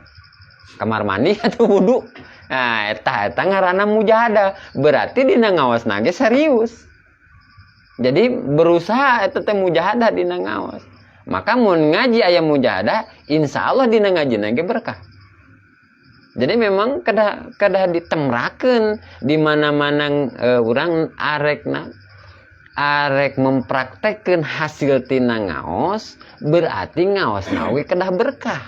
kamar mandi atau wudu. Nah, eta eta ngaranna mujahadah, berarti dina ngaosna ge serius. Jadi berusaha eta teh mujahadah dina ngaos. Maka mun ngaji aya mujahadah, insya Allah dina ngajina ge berkah. Jadi memang kedah kedah ditemrakeun di mana-mana urang arekna arek mempraktekkeun hasil tina ngaos, berarti ngaosna we kedah berkah.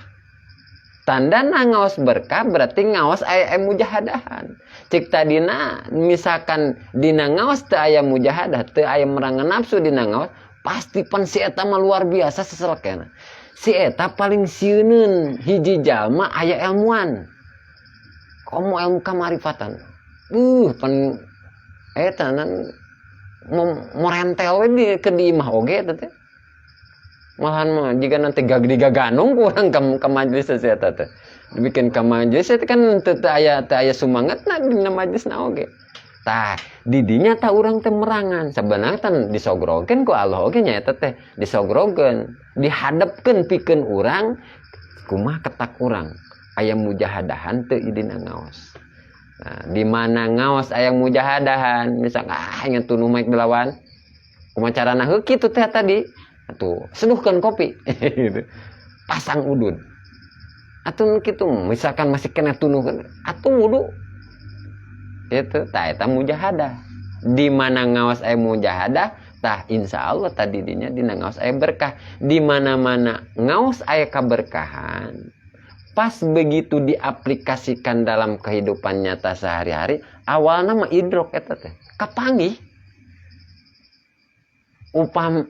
Tanda ngaos berkah berarti ngaos aya mujahadahan. Cik tadina, misalkan dina ngaos teu aya mujahadah, teu aya merangan nafsu dina ngaos, pasti pan si eta mah luar biasa seselekena. Si eta paling sieuneun hiji jalma aya ilmuan. Komo ilmu kamarifatan. Pan eta nan morentel we di ke di imah oge eta teh. Malahan mah jika nanti gag digaganung kurang ke majelis si eta teh. Dibikin ke majelis eta kan teu aya, teu aya sumangetna dina majelisna oge. Tah, didinya tah urang teh merangan. Sebenarnya tan disogrokeun ku Allah oge nya eta teh, disogrokeun, dihadapkeun pikeun urang kumaha ketak urang aya mujahadahan teu dina ngaos. Nah, di mana ngaos aya mujahadahan, misalkan ah ingat tunduh mike dilawan. Kumaha carana heuh kitu teh tadi? Atuh seduhkeun kopi gitu. Pasang udud. Atuh kitu misalkan masih kena tunduh atuh wudu. Gitu, tah eta mujahadah. Di mana ngaos aya mujahadah, tah insya Allah tadi dinya dina ngaos aya berkah. Di mana-mana ngaos aya kaberkahan, pas begitu diaplikasikan dalam kehidupan nyata sehari-hari, awalna mah idrok eta teh kapanggih.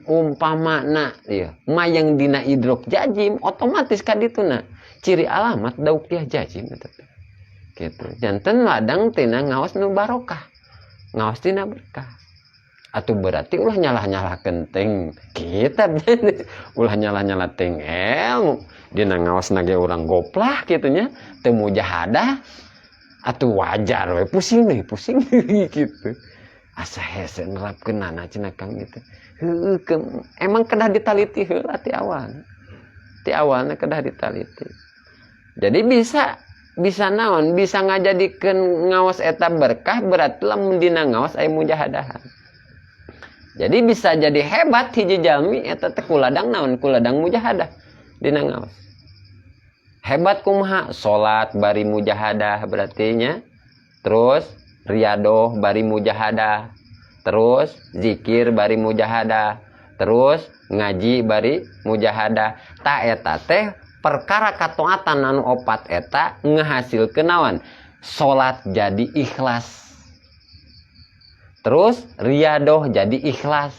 Umpamana ieu mayang dina idrok jazim, otomatis kadituna ciri alamat dauk dia jazim eta teh gitu. Janten ladang tina ngaos nu barokah, ngaos tina berkah. Atau berarti ulah nyalah-nyalahkeun teng kita, ulah nyalah-nyalah teng ilmu. Dina ngaos nage urang goplah kitu nya, teu mujahadah atuh wajar we pusing nih, pusing gitu. Asa hese nerapkeunana cenah Kang gitu. Heueuh, emang kedah ditaliti heula ti awal. Ti awalna kedah ditaliti. Jadi bisa bisa naon, bisa ngajadikeun ngaos eta berkah, berarti lamun dina ngaos aya mujahadahan. Jadi bisa jadi hebat hiji jalmi eta teh kuladang naon, kuladang mujahadah dina ngaos. Hebat kumaha? Salat bari mujahadah berarti nya, terus riadoh bari mujahadah, terus zikir bari mujahadah, terus ngaji bari mujahadah. Tah, eta teh perkara kataatan anu opat eta ngehasilkeun naon? Salat jadi ikhlas, terus riadoh jadi ikhlas,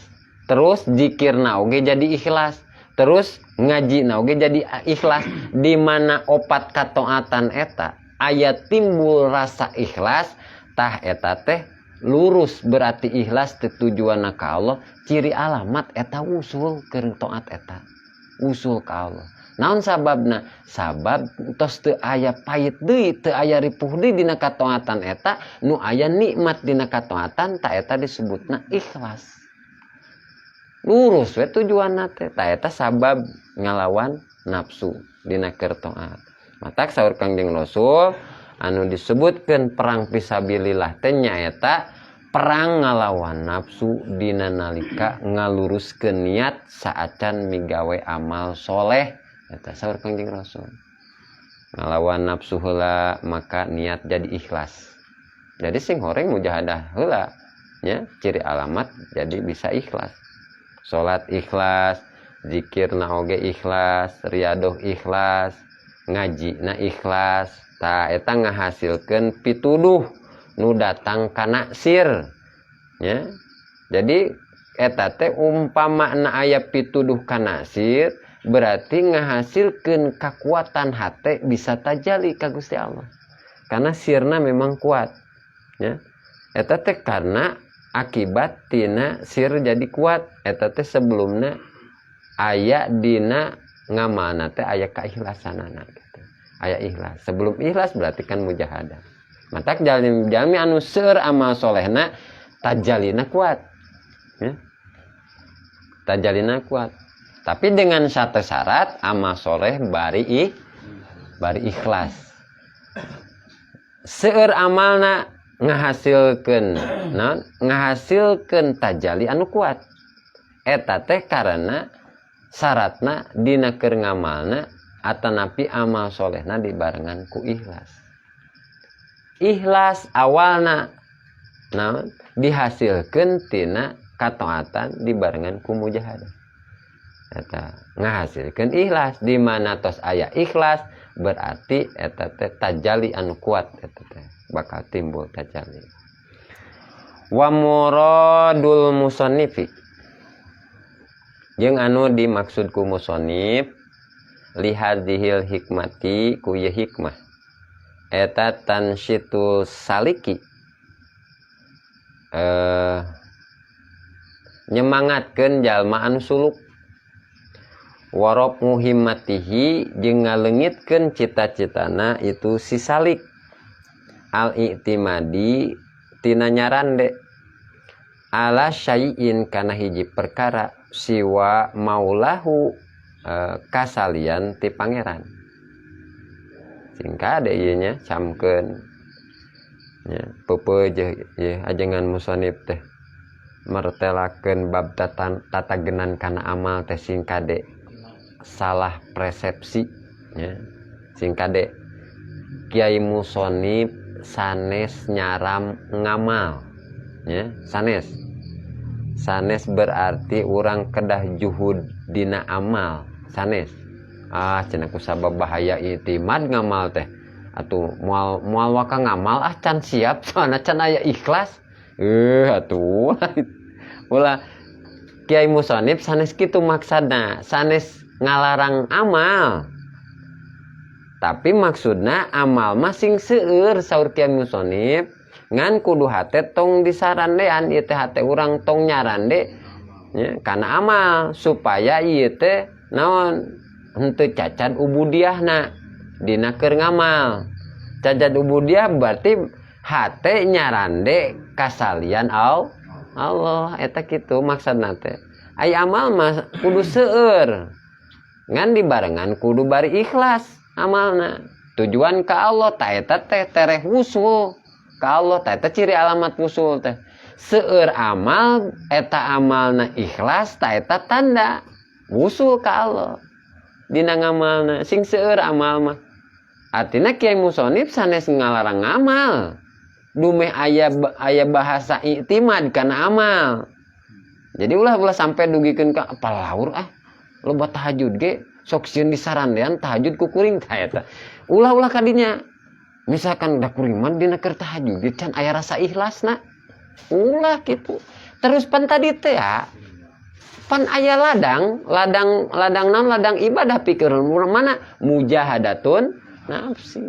terus zikir oge jadi ikhlas, terus ngaji oge jadi ikhlas. Di mana opat kataatan eta aya timbul rasa ikhlas, tah eta teh lurus, berarti ikhlas tujuan ka Allah. Ciri alamat eta wusul keur taat, eta wusul ka Allah. Naon sababna? Sabab tos teu aya pahit deui, teu aya ripuh deui dina kataatan eta, nu aya nikmat dina kataatan. Tah, eta disebutna ikhlas, lurus we tujuanna teh. Tah, eta sabab ngalawan nafsu dina keur taat. Matak saur Kangjeng Rasul, anu disebutkeun perang fisabilillah teh nyaeta perang ngalawan nafsu dina nalika ngaluruskeun niat saacan migawe amal soleh. Eta saur Kangjeng Rasul, ngalawan nafsu heula, maka niat jadi ikhlas. Jadi sing horeng mujahadah heula nya, ciri alamat jadi bisa ikhlas, salat ikhlas, zikir na oge ikhlas, riadoh ikhlas, ngaji na ikhlas. Tah, eta ngahasilkeun pituduh nu datang kana sir ya. Jadi eta teh umpama na aya pituduh kana sir, berarti ngahasilkeun kekuatan hate bisa tajali ka Gusti Allah, karena sirna memang kuat ya. Eta teh karena akibat tina sir jadi kuat eta teh sebelumna aya dina ngamalna teh aya keikhlasanana gitu. Aya ikhlas. Sebelum ikhlas berarti kan mujahadah. Matak jalmi jalmi anu seur amal solehna, tajalina kuat ya. Tajalina kuat, tapi dengan satu syarat, amal soleh bari ikhlas. Seur amalna ngahasilkeun naon? Ngahasilkeun tajali anu kuat. Eta teh karena syaratna dina keur ngamalna atanapi amal solehna dibarengan ku ikhlas. Ikhlas awalna naon? Dihasilkeun tina kataatan dibarengan ku mujahadah. Eta ngahasilkeun ikhlas. Di mana tos aya ikhlas, berarti eta teh tajali anu kuat, eta teh bakal timbul tajali. Wa muradul musannifi, jeung anu dimaksud ku musannif, lihadzihil hikmati, ku ieu hikmah, eta tansyitul saliki, nyemangatkeun jalma anu suluk, wa raf'u himmatihi, jeung ngaleungitkeun cita-citana itu si salik, al i'timadi, tina nyarande, ala syai'in, kana hiji perkara, siwa maulahu, kasalian ti pangeran. Sing kade ieu nya, camkeun nya, pepeujeuh ieu ajengan musonif teh mertelakeun bab tatagenan kana amal teh. Sing kade salah persepsi nya, sing kade. Kiai Musonif sanes nyaram ngamal ya, sanes. Sanes berarti orang kedah juhud dina amal, sanes. Ah, cenah, ku sabab bahaya itimad ngamal teh atuh moal moal waka ngamal ah, can siap, soalna can aya ikhlas. Atuh ulah. Kiai Musonif sanes kitu maksadna, sanes ngalarang amal, tapi maksudna amal mah sing seueur saur Kiai Musonif, ngan kudu hate tong disarandean ieu teh, hate urang tong nyarande nya kana amal, supaya ieu teh naon, henteu cacat ubudiahna dina keur ngamal. Cacat ubudiah berarti hate nyarande kasalian Allah. Eta kitu maksudna teh. Ai amal mah kudu seueur, ngan dibarengan kudu bari ikhlas amalna, tujuan ka Allah. Ta eta teh tereh wusul ka Allah. Ta eta ciri alamat wusul teh seueur amal, eta amalna ikhlas. Ta eta tanda wusul ka Allah dina ngamalna. Sing seueur amal mah. Artinya Kiai Musonif sanes ngalarang ngamal, dumeh aya aya bahasa iktimad kana amal. Jadi ulah ulah sampai dugikeun ka palaur, ah, loba tahajud ge sok sieun disarandean tahajud ku kuring. Tah, eta ulah ulah kadinya. Misalkan da kuring mah dina keur tahajud ge can aya rasa ikhlasna, ulah gitu terus. Pan tadi teh ya, pan aya ladang ladang ladang naon, ladang ibadah pikir mana mujahadatun nafsi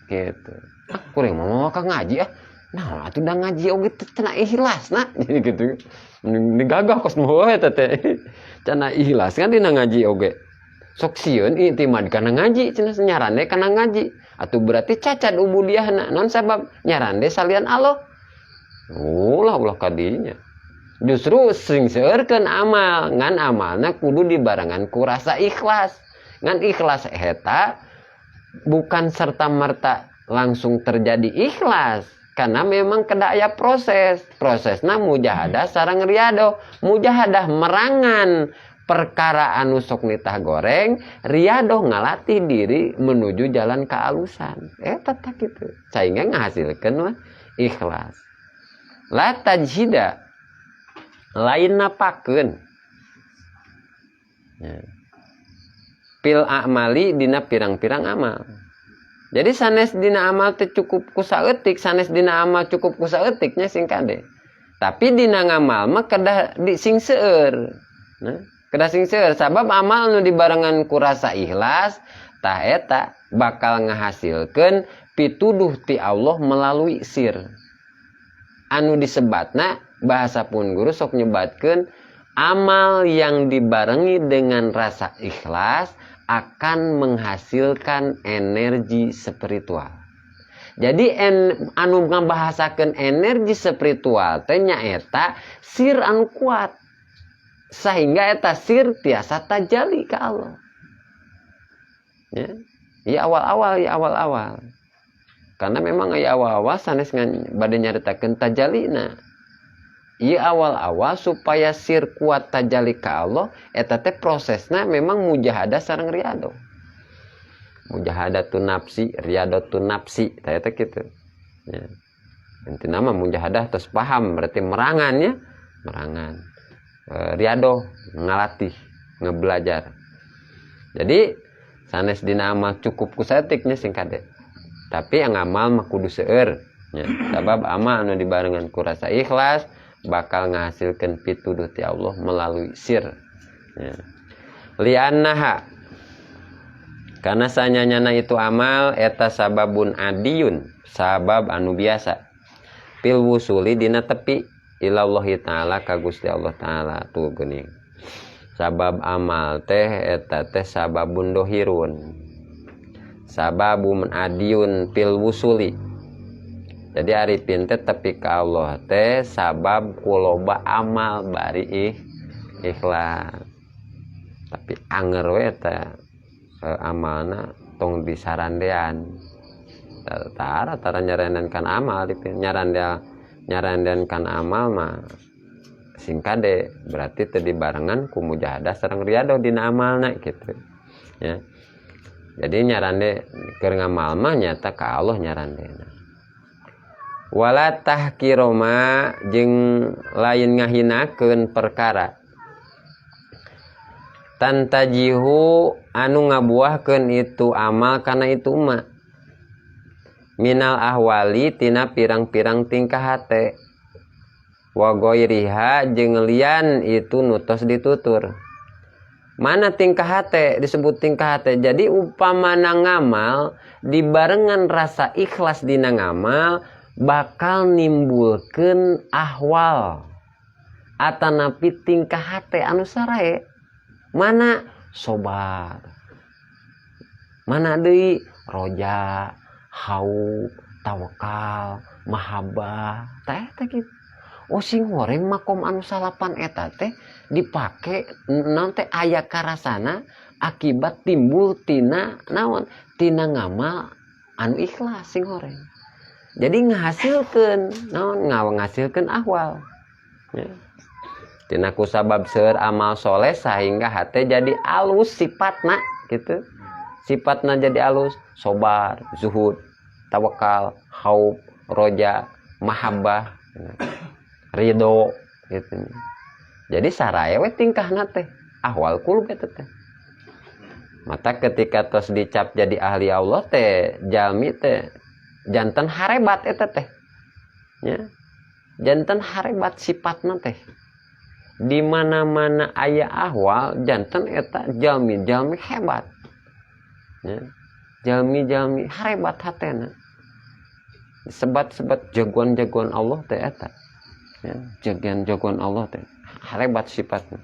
gitu. Ah, kuring mau ka ngaji, ah, nah atuh da ngaji oge teh cenah ikhlas. Nah, jadi gitu. Ini gagah kos moho eta teh cenah ikhlas kan dina ngaji oge sok sieun iktimad kana ngaji, cenah nyarande kana ngaji. Atuh berarti cacat ubudiahna. Non sabab nyarande salian Allah. Ulah ulah kadinya. Justru sing seueurkeun amal, ngan amalna kudu dibarengan ku rasa ikhlas. Ngan ikhlas eta bukan serta merta langsung terjadi ikhlas, karena memang kedah aya proses. Prosesna mujahadah sareng riadoh. Mujahadah merangan perkara anu sok nitah goreng, riadoh ngalatih diri menuju jalan kealusan. Eta tah kitu sehingga ngahasilkeun mah ikhlas. La tajhida, lain napakeun ya, fil a'mali dina pirang-pirang amal. Jadi sanes dina amal teh cukup ku saeutik, sanes dina amal cukup ku saeutiknya, sing kade. Tapi dina ngamal mah kedah di sing seueur. Nah, kedah sing seueur sabab amal nu dibarengan ku rasa ikhlas tah eta bakal ngahasilkeun pituduh ti Allah melalui sir. Anu disebatna bahasa pun guru sok nyebatkeun amal yang dibarengi dengan rasa ikhlas akan menghasilkan energi spiritual. Jadi anu ngabahasakeun energi spiritual teh nyaeta sir anu kuat. Sehingga eta sir tiasa tajali ke Allah. Ya, ya awal-awal, ya awal-awal. Karena memang ya awal-awal sanes ngan bade nyaritakeun tajalina. Ieu awal-awal supaya sir kuat tajali ka Allah eta teh prosesna memang mujahadah sareng riadoh. Mujahadatun nafsi, riadatun nafsi, tah eta kitu. Ya. Intina mah mujahadah terus paham berarti merangannya, merangan. Riadoh ngalatih, ngebelajar. Jadi sanes dina amal cukup ku saeutiknya, sing kade. Tapi yang amal mah kudu seueur nya. Sabab amal anu dibarengan ku rasa ikhlas bakal ngahasilkeun pituduh ti Allah melalui sir. Ya. Liannaha, karena sanyanyana itu amal eta sababun adiyun, sabab anu biasa, fil wusuli dina tepi, ilallahi ta'ala ka Gusti Allah ta'ala. Tuh geuning, sabab amal teh eta teh sababun dohirun, sababun adiyun fil wusuli. Jadi arifin teh tepi ka Allah teh sabab kuloba amal bari ikhlas. Tapi anger we eta amalna tong disarandean. Tara tara nyarandean amal, nyarandean nyarandean kan amal mah sing kade, berarti teu dibarengan ku mujahadah sareng riadoh dina amalna gitu ya. Jadi nyarande keur ngamal mah nyata ka Allah nyarandena. Wala tahqiroma, jeung lain ngahinakeun perkara, tantajihu anu ngabuahkeun itu amal kana itu ma, minal ahwali tina pirang-pirang tingkah hate, wa ghairiha jeung lian itu nutos ditutur. Mana tingkah hate disebut tingkah hate? Jadi upamana ngamal dibarengan rasa ikhlas dina ngamal bakal nimbulkeun ahwal atanapi tingkah hate anu sarae. Mana sobar, mana deui, roja, khauf, tawakal, mahabbah teh teh gitu. Oh, sing goreng makom anu salapan eta teh dipake naon teh, aya karasana akibat timbul tina naon, tina ngamal anu ikhlas. Sing horeng jadi ngahasilkeun naon, ngahasilkeun ahwal ya. Tina ku sabab seur amal soleh sehingga hate jadi alus sifatna gitu. Sifatna jadi alus, sobar, zuhud, tawakal, khauf, roja, mahabbah, ridho gitu. Jadi sarae we tingkahna teh, ahwal qulub eta teh. Mata ketika tos dicap jadi ahli Allah teh, jalmi teh janten harebat eta teh. Ya. Janten harebat sifatna teh. Di mana-mana aya ahwal janten eta jalmi-jalmi hebat. Ya. Jalmi-jalmi harebat hatena. Sebat-sebat jagoan-jagoan Allah teh eta. Ya, jagoan-jagoan Allah teh harebat sifatna.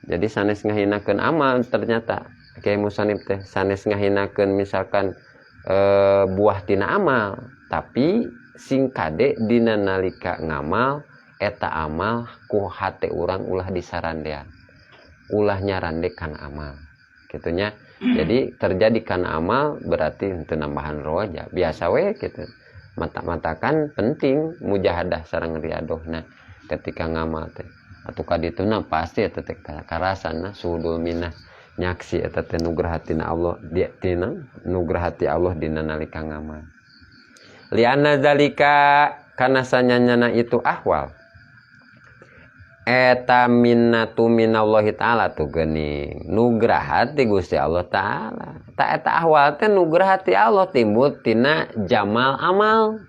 Jadi sanes ngahinakeun amal ternyata Kiai Musanib teh sanes ngahinakeun misalkan buah tina amal, tapi sing kade dina nalika ngamal eta amal ku hate urang ulah disarandean, ulah nyarande kana amal gitunya. Jadi terjadi kana amal berarti henteu nambahan roja biasa we gitu. Mata-matakan penting mujahadah sareng riadohna ketika ngamal teh. Atuh kadituna pasti eta teh karasana suhudul minah nyaksi eta teh nugraha tina Allah dia tina nugraha ti Allah dina nalika ngamal. Lianna zalika kana sanyanyana itu ahwal eta minnatu minallahi ta'ala tuh geuning nugraha ti Gusti Allah ta'ala. Ta eta ahwal teh nugraha ti Allah timbul tina jamal amal.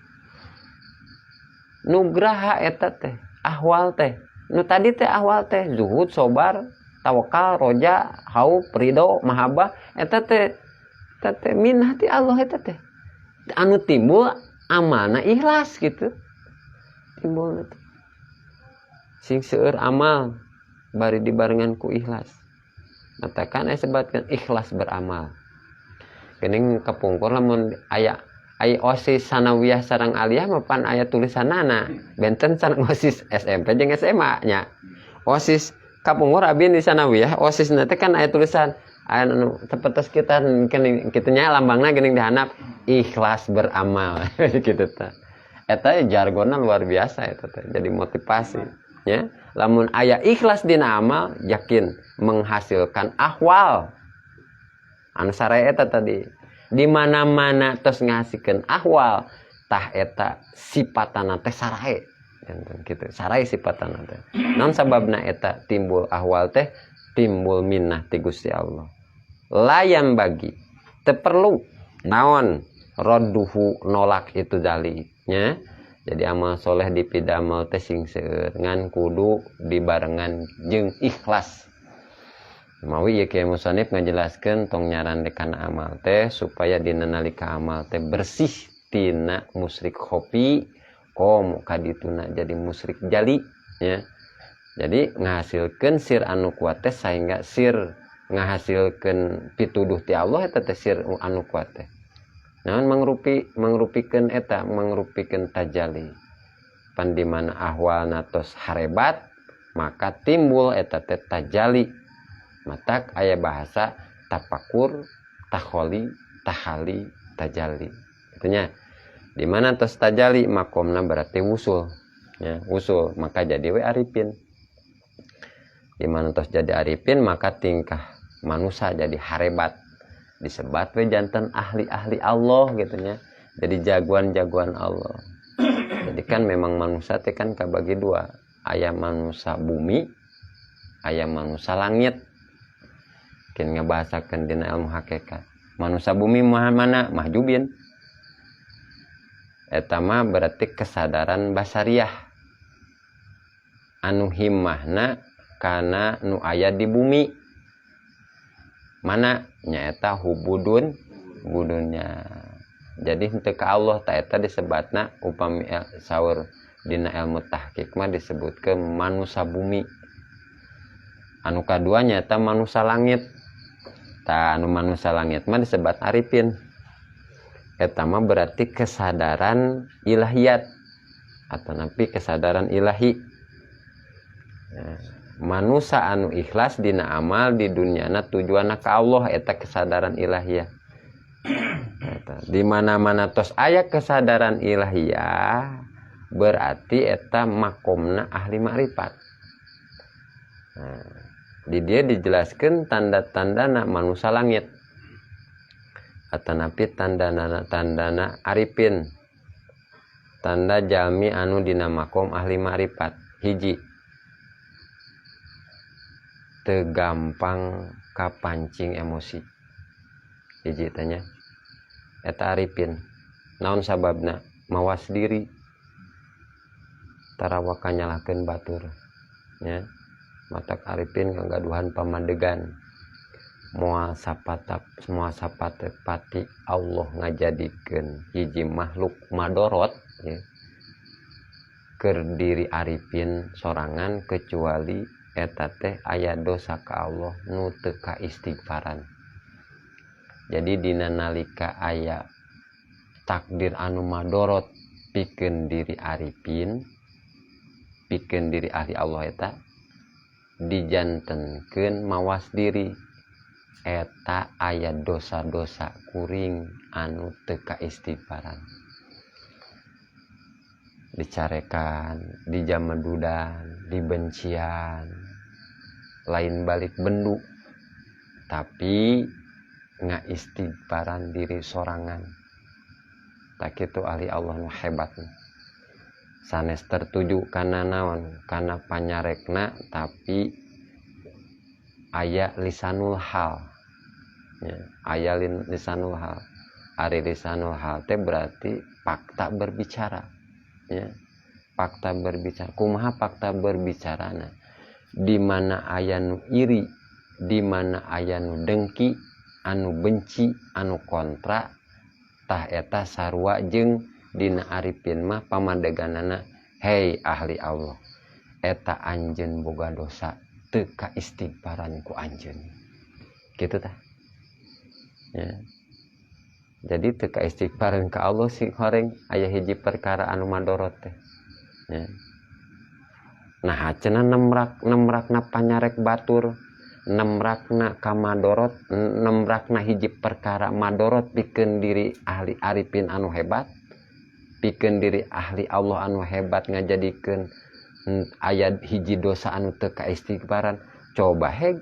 Nugraha eta teh ahwal teh nu tadi teh ahwal teh zuhud, sobar, tawakal, roja, khauf, ridho, mahabbah eta teh minah ti Allah eta teh anu timbul amalna ikhlas gitu timbul teh. Sing seueur amal bari dibarengan ku ikhlas. Matakan aya sebatkeun ikhlas beramal. Geuning kapungkur lamun aya aya OSIS sanawiyah sareng aliyah mah pan aya tulisanana benten sareng OSIS SMP jeung SMA nya. OSIS kapungkur abi di sanawiyah OSIS na teh kan aya tulisan aya nu tepetes kita geuning kitu nya lambangna geuning dihandap ikhlas beramal gitu tah. Eta jargonna luar biasa eta teh jadi motivasi. Ya, lamun aya ikhlas dina amal yakin menghasilkan ahwal anu sare eta tadi di mana-mana tos ngahasilkeun ahwal tah eta sipatana teh sarae janten kitu sarae sipatana teh naon sababna eta timbul ahwal teh timbul minnah ti Gusti Allah layan bagi teu perlu naon radduhu nolak itu zaliknya. Jadi amal soleh dipidamel teh sing seueur ngan kudu dibarengan jeung ikhlas. Mawi ieu Kiai Musanib ngajelaskeun tong nyarande kana amal teh supaya dina nalika amal teh bersih tina musyrik khofi komo kadituna jadi musyrik jali ya. Jadi ngahasilkeun sir anu kuat teh sehingga sir ngahasilkeun pituduh ti Allah eta teh sir anu kuat teh. Naon mangrupikeun eta mangrupikeun tajali. Pan di mana ahwalna tos harebat maka timbul eta teh tajali. Matak aya bahasa tapakur, takholi, tahali, tajali. Itunya. Di mana tos tajali makomna berarti wusul. Ya, wusul maka jadi we arifin. Di mana tos jadi arifin maka tingkah manusia jadi harebat. Disebat we janten ahli-ahli Allah gitu nya. Jadi jagoan-jagoan Allah. Jadi kan memang manusia teh kan kabagi dua, aya manusia bumi, aya manusia langit. Kin ngabahasakeun dina ilmu hakikat. Manusia bumi mah mana? Mahjubin. Eta mah berarti kesadaran basariah. Anu himmahna kana nu aya di bumi. Mana nyaeta hubudun budunya. Jadi henteu ka Allah ta eta disebatna upami saur dina ilmu tahqiq mah disebutkeun manusia bumi. Anu kadua nyaeta manusia langit. Ta anu manusia langit mah disebat arifin. Eta mah berarti kesadaran ilahiyat atau napi kesadaran ilahi. Nah, manusia anu ikhlas dina amal di dunyana tujuanna ka Allah eta kesadaran ilahiyah. Eta di mana-mana tos aya kesadaran ilahiyah berarti eta makomna ahli makrifat. Nah, di dia dijelaskan tanda-tanda na manusia langit. Atanapi tandana tandana arifin, tanda jalmi anu dina makom ahli ma'rifat. Hiji, teu gampang kapancing emosi. Hiji tanya eta arifin. Naon sababna? Mawas diri, tara waka nyalahkeun batur nya. Matak arifin ngagaduhan pamadegan moal sapatap moal sapate pati Allah ngajadikeun hiji makhluk madorot ya keur diri arifin sorangan, kecuali eta teh aya dosa ka Allah nu teu kaistighfaran. Jadi dina nalika aya takdir anu madorot pikeun diri arifin, pikeun diri ahli Allah, eta dijantenkeun mawas diri, eta aya dosa-dosa kuring anu teu kaistighfaran, dicarekan, dijamadudan, dibencian, lain balik bendu, tapi ngaistighfaran diri sorangan. Tah, kitu ahli Allah nu hebat. Sanes tertuju kana naon, kana panyarekna, tapi aya lisanul hal ya, aya lisanul hal. Ari lisanul hal teh berarti fakta berbicara ya, fakta berbicara. Kumaha fakta berbicarana? Di mana aya nu iri, di mana aya nu dengki, anu benci, anu kontra, tah eta sarua jeung dina arifin mah pamadeganana, "Hei ahli Allah, eta anjeun boga dosa teu kaistighfaran ku anjeun." Kitu tah ya. Jadi teu kaistighfaran ka Allah si horeng aya hiji perkara anu madorot teh ya. Nah, cenah nemrak nemrakna panyarek batur, nemrakna kamadorot, nemrakna hiji perkara madorot pikeun diri ahli arifin anu hebat, pikeun diri ahli Allah anu hebat, ngajadikeun aya hiji dosa anu teu kaistighfaran. Coba heg,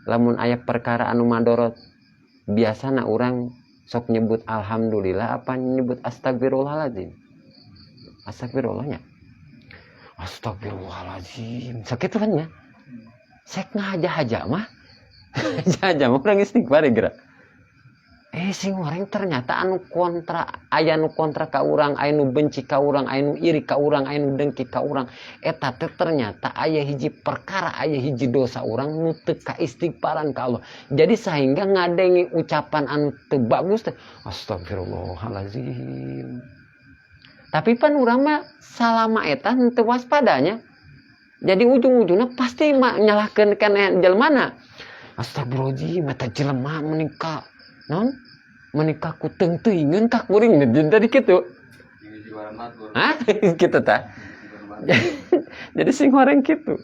lamun aya perkara anu madorot, biasana urang sok nyebut alhamdulillah apa nyebut astagfirullahaladzim? Astagfirullahnya, astagfirullahaladzim, sakit kan ya. Sek ngahaja-haja mah, haja mah urang istighfar ya gerak. Sing orang ternyata anu kontra, aya nu kontra ka urang, aya nu benci ka urang, aya nu iri ka urang, aya nu dengki ka urang, eta teh ternyata aya hiji perkara, aya hiji dosa urang nu teu kaistighfaran ka Allah. Jadi sehingga ngadengi ucapan anu teu bagus teh astagfirullahalazim. Tapi pan urang mah salama eta henteu waspadanya, jadi ujung-ujungnya pasti mah nyalahkeun kana jelmana. Astagfirullahaladzim, eta jelema menikah non menikah ku teung-teuingeun ka kuring jadi kitu. Hah? Gitu ta. Jadi sing horeng kitu.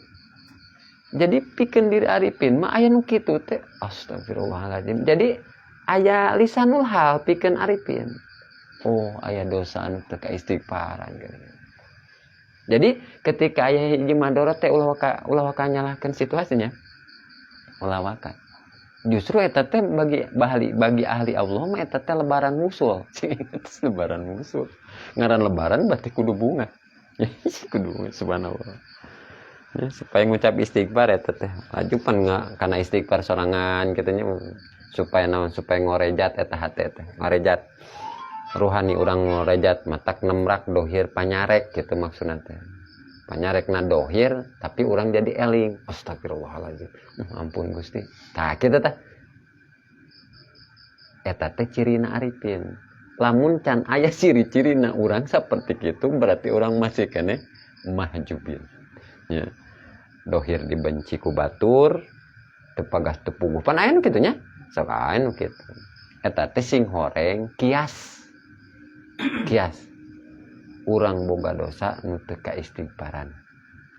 Jadi pikeun diri arifin mah aya nu kitu teh astagfirullahaladzim. Jadi aya lisanul hal pikeun arifin. Oh, aya dosa anu teu kaistighfaran gitu. Jadi ketika aya hiji madorot teh ulah waka nyalahkeun situasinya. Ulah waka. Justru eta teh bagi ahli Allah mah eta teh lebaran musul. Lebaran musul. Ngaran lebaran berarti kudu bunga. Kudu, subhanallah. Ya, supaya ngucap istighfar eta teh. Laju pan karena istighfar sorangan kitanya supaya naon, supaya ngorejat eta hate teh. Ngorejat ruhani urang, ngorejat, matak nemrak dohir panyarek gitu maksudna teh. Panyarekna dohir tapi urang jadi eling, astagfirullahaladzim, ampun Gusti. Tah, kitu tah. Eta teh cirina arifin. Lamun can aya ciri-cirina urang seperti itu, berarti urang masih keneh mahjubin ya. Dohir dibenci ku batur, teu pagah teu puguh, pan aya nu kitu nya, sok aya nu kitu. Eta teh sing horeng kias kias urang boga dosa nu teu kaistighfaran,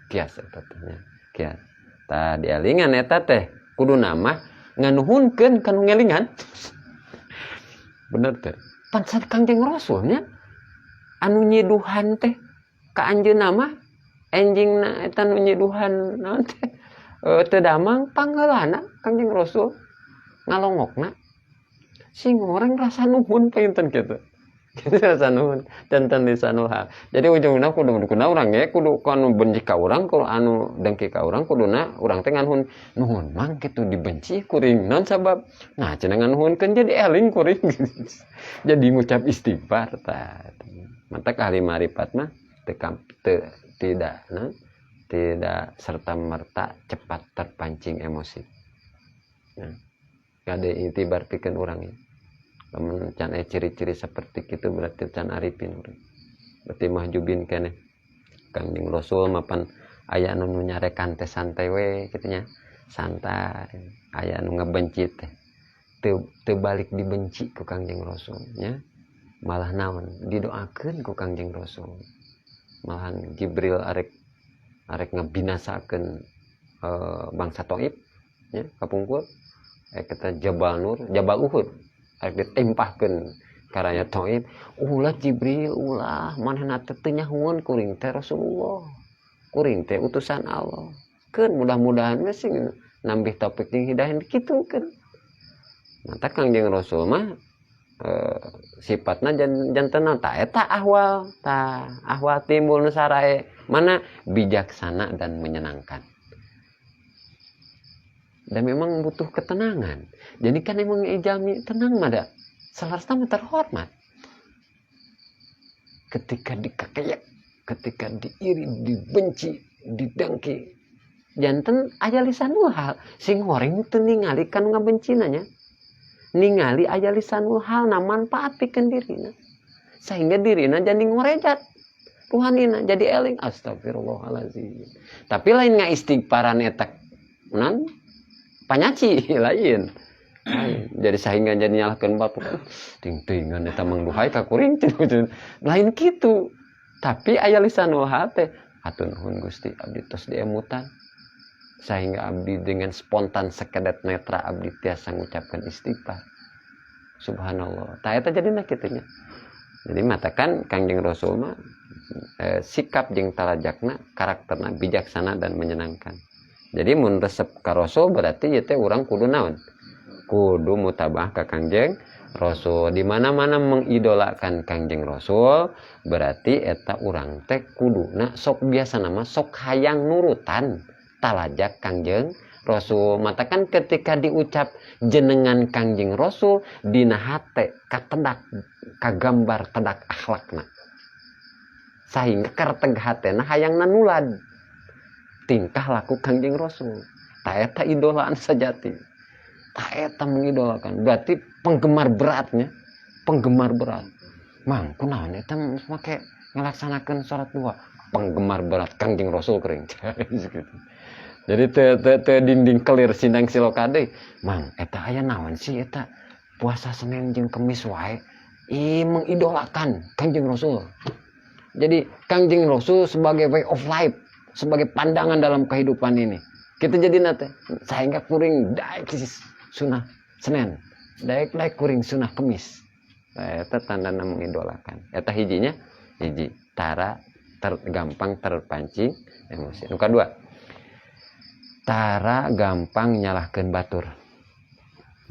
kias eta teh nya, kias. Tah, dielingan eta teh kudu nama nganuhunkeun ka nu ngelingan. Bener teh pan Kangjeng Rasulnya anu nyiduhan teh ka anjeunna mah, enjingna eta nu nyiduhan naon teh, teu damang pangheulana Kangjeng Rasul ngalongokna. Sing orang rasa nuhun panginten kitu. Kitu rasa nuhun janten lisanul hal. Jadi ujungna kudu kuna urang ge kudu anu benci ka urang, kudu anu dengki ka urang, kuduna urang teh nganuhun nuhun mang kitu dibenci kuring naon sabab. Nah cenah nganuhunkeun jadi eling kuring. Jadi ngucap istighfar tah. Matak ahli marifat mah teu tidak nah, tidak serta merta cepat terpancing emosi. Nah, kade itibar pikeun urang ieu. Lamun can aya ciri-ciri seperti kitu berarti can arifin urang. Berarti mahjubin keneh. Kangjeng Rasul mapan aya anu nu nyarekan teh santai we kitu nya. Santai. Aya anu ngebenci teh. Teu balik dibenci ku Kangjeng Rasul nya. Malah naon didoakeun ku Kangjeng Rasul. Malahan Jibril arek arek ngebinasakeun bangsa Taif nya kapungkur kita Jabal Nur, Jabal Uhud arek ditimpahkeun karaya Taif, ulah Jibril ulah manehna teh teu nyahueun kuring teh Rasulullah, kuring teh utusan Allah. Keun mudah-mudahan we sing nambih taufik jeung hidayah kitu keun. Mata Kangjeng Rasul mah sifatna janten ta eta ahwal, ta ahwal timbul nu sarae mana bijaksana dan menyenangkan. Dan memang butuh ketenangan. Jadi kan emang ijami tenang mah da salarasna mah terhormat. Ketika dikakeyek, ketika diiri, dibenci, didengki, janten aya lisanul hal sing goreng teu ningali kan ngabencina nya. Ningali aya lisanul hal na manfaat pikeun dirina. Sehingga dirina jadi ngorejat ruhanina jadi eling astagfirullahalazim. Tapi lain ngaistighfaran eta nan panyaci lain. Lain. Jadi sehingga jadi nyalahkeun batur. Ting-tingan eta mang duhai ka kuring lain kitu. Tapi aya lisanul hal teh hatur nuhun Gusti abdi tos diemutan. Sehingga abdi dengan spontan sekedet netra abdi tiasa ngucapkeun istighfar. Subhanallah. Tah eta jadina kitu nya. Jadi matakan Kangjeng Rasul mah sikap jeung talajakna, karakterna bijaksana dan menyenangkan. Jadi mun resep ka Rasul berarti ieu teh urang kudu naon? Kudu mutabah ka Kangjeng Rasul. Di mana-mana mengidolakan Kangjeng Rasul berarti eta urang teh kuduna sok biasa nama sok hayang nurutan talajak Kangjeng Rasul. Matakan ketika diucap jenengan Kangjeng Rasul dina hate katedak kagambar tedak akhlakna. Sehingga kerteg hatena hayangna nulad tingkah laku Kangjeng Rasul. Ta eta idolaan sejati. Ta eta mengidolakan. Berarti penggemar beratnya, penggemar berat. Mang kunaon eta make ngelaksanakeun salat duha? Penggemar berat Kangjeng Rasul kering. Gitu. Jadi te dinding kelir sindang siloka deui. Mang eta aya naon sih eta puasa Senin jeung Kemis wae? Ih mengidolakan Kangjeng Rasul. Jadi Kangjeng Rasul sebagai way of life, sebagai pandangan dalam kehidupan ini. Kita jadi nate sehingga kuring daek sunah Senin, daek daek kuring sunah Kemis. Nah, eta tandana mengidolakan. Eta hijinya hiji tara gampang terpancing emosi. Nu kadua, tara gampang nyalahkeun batur.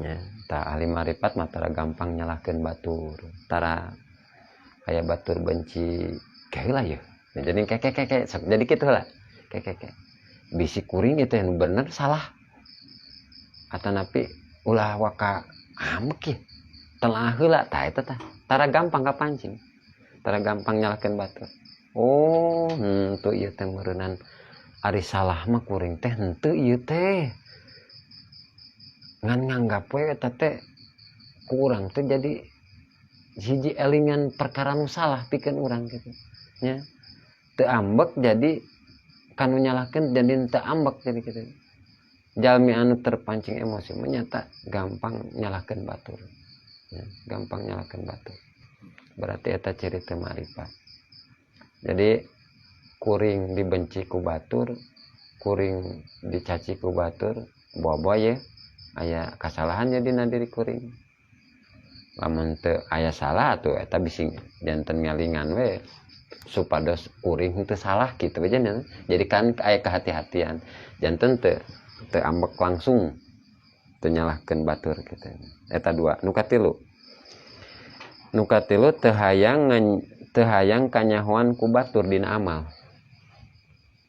Ya, ta ahli marifat mah tara gampang nyalahkeun batur. Tara aya batur benci keheula yeuh. Nah, jadi keke keke sok jadi kitu lah. Keke keke. Bisi kuring itu yang bener salah. Atanapi ulah waka ambek ye. Telah heula tah eta tah. Tara gampang kapancing. Tara gampang nyalahkeun batur. Oh, henteu ieu teh meureunnan ari salah mah kuring teh henteu ieu teh. Ngan nganggap we eta teh ku urang teh jadi hiji elingan perkara nu salah pikeun urang kitu nya. Teu ambek jadi kanu nyalahkeun jadi teu ambek jadi kitu. Jalmi anu terpancing emosi mah nyata gampang nyalahkeun batur. Ya, gampang nyalahkeun batur. Berarti eta ciri teu marifat. Jadi kuring dibenci ku batur, kuring dicaci ku batur, bobo ye aya kasalahan jadi dina diri kuring. Lamun teu aya salah atuh eta bisi janten ngelingan we supados kuring teu salah kitu we nya. Jadi kan aya kehati-hatian. Janten teu ambek langsung. Teu nyalahkeun batur kitu. Eta dua. Nu katilu. Nu katilu teu hayang teu hayang kanyahoan ku batur dina amal.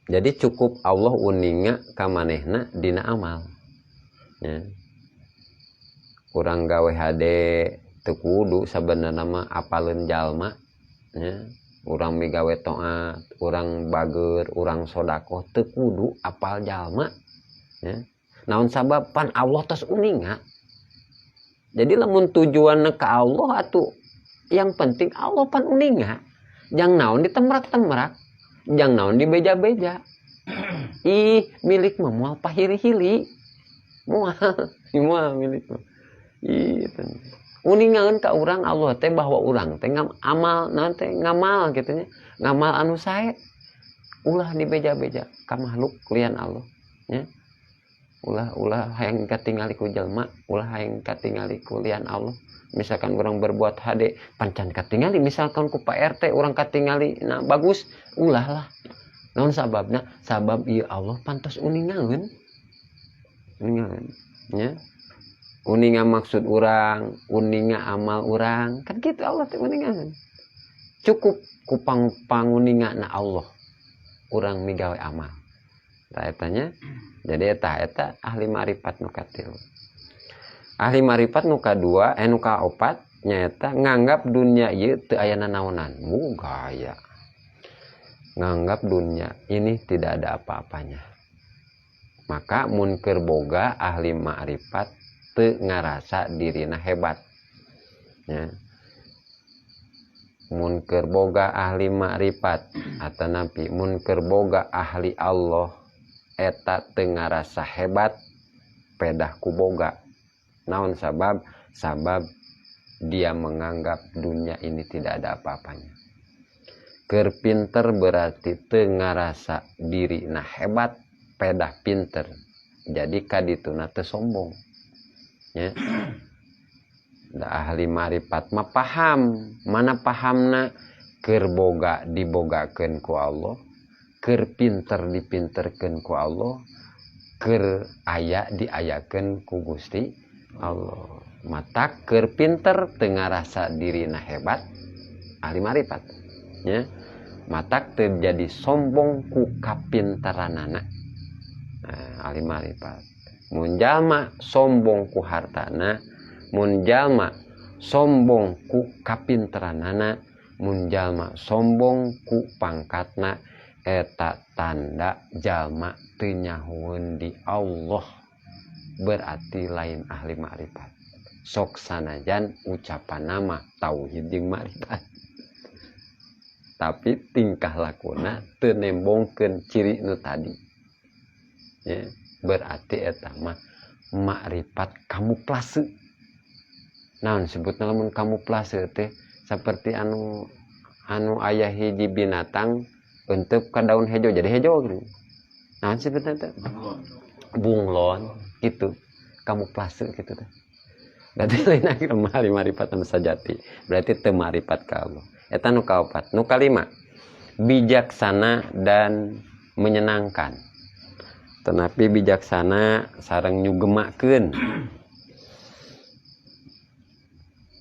Jadi cukup Allah uninga ka manehna dina amal. Ya. Urang gawe hade teu kudu sabenerna mah apaleun jalma, ya. Urang migawe taat, urang bager, urang sodakoh teu kudu apal jalma, ya. Naon sabab pan Allah tos uninga. Jadi lamun tujuanna ka Allah atuh yang penting Allah pan uninga. Jang naon ditemrak-temrak, jang naon dibeja-beja. Ih, milik mah moal pahili-hili. Moal, moal milik mah. Ih, uningaeun ka urang Allah teh bahwa urang teh amal naon teh ngamal kitu nya. Ngamal anu sae. Ulah dibeja-beja ka makhluk lian Allah, nya. Ulah hayang katingali ku jelema, ulah hayang katingali ku lian Allah. Misalkan orang berbuat hade pancan katingali, misalkan ku Pak RT orang katingali nah bagus, ulah lah. Naon sababna? Sabab ieu Allah pantos uningaeun. Uningaeun, nya. Uninga maksud urang, uninga amal urang, kan kitu Allah teh uningaeun. Cukup ku panguningana Allah urang migawe amal. Tah eta nya. Jadi eta ahli ma'rifat nu katilu. Ahli ma'rifat nu kadua, nu kaopat nyaeta nganggap dunia ieu teu aya nanaonan. Bu gaya. Nganggap dunia ini tidak ada apa-apanya. Maka mun keur boga ahli ma'rifat teu ngarasa dirina hebat. Ya. Mun keur boga ahli ma'rifat atanapi mun keur boga ahli Allah eta teu ngarasa hebat pedah ku boga. Naon sabab? Sabab dia menganggap dunia ini tidak ada apa-apanya. Keur pinter berarti teu ngarasa dirina hebat pedah pinter. Jadi kadituna teu sombong. Ya. Da ahli ma'rifat mah paham. Mana pahamna? Keur boga dibogakeun ku Allah, keur pinter dipinterkeun ku Allah, keur aya diayakeun ku Gusti Allah. Mata keur pinter teu ngarasa dirina hebat ahli ma'rifat, ya. Matak teu jadi sombong ku kapinteranana. Nah, ahli ma'rifat. Mun jalma sombong ku hartana, mun jalma sombong ku kapinteranana, mun jalma sombong ku pangkatna, eta tanda jalma teu nyahoeun di Allah, berarti lain ahli ma'rifat. Sok sanajan ucapan nama tauhid jeung ma'rifat, tapi tingkah lakuna teu nembongkeun ciri nu tadi, ya, berarti eta mah makrifat kamuflase. Naon sebutna lamun kamuflase teh? Seperti anu aya hiji binatang eunteup ka daun hejo jadi hejo gitu. Naon sebutna teh? Bunglon gitu, kamuflase gitu teh. Berarti lain ahli ma'rifat anu sajati, berarti teu ma'rifat ka Allah. Eta nu kaopat. Nu kalima, bijaksana dan menyenangkan. Tetapi bijaksana sareng nyugemakeun.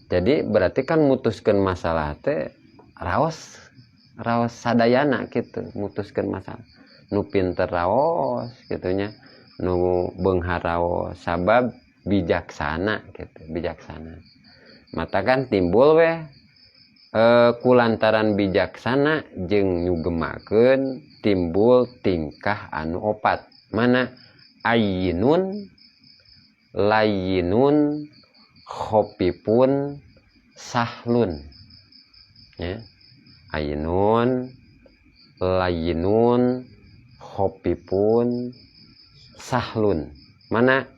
Jadi berarti kan mutuskeun masalah teh raos sadayana gitu, mutuskeun masalah. Nu pinter raos gitunya, nu beunghar raos, sabab bijaksana gitu, bijaksana. Mata kan timbul weh kulantaran bijaksana jeung nyugemakeun timbul tingkah anu opat. Mana? Ayyinun, layyinun, khopipun, sahlun. Ya. Ayyinun, layyinun, khopipun, sahlun. Mana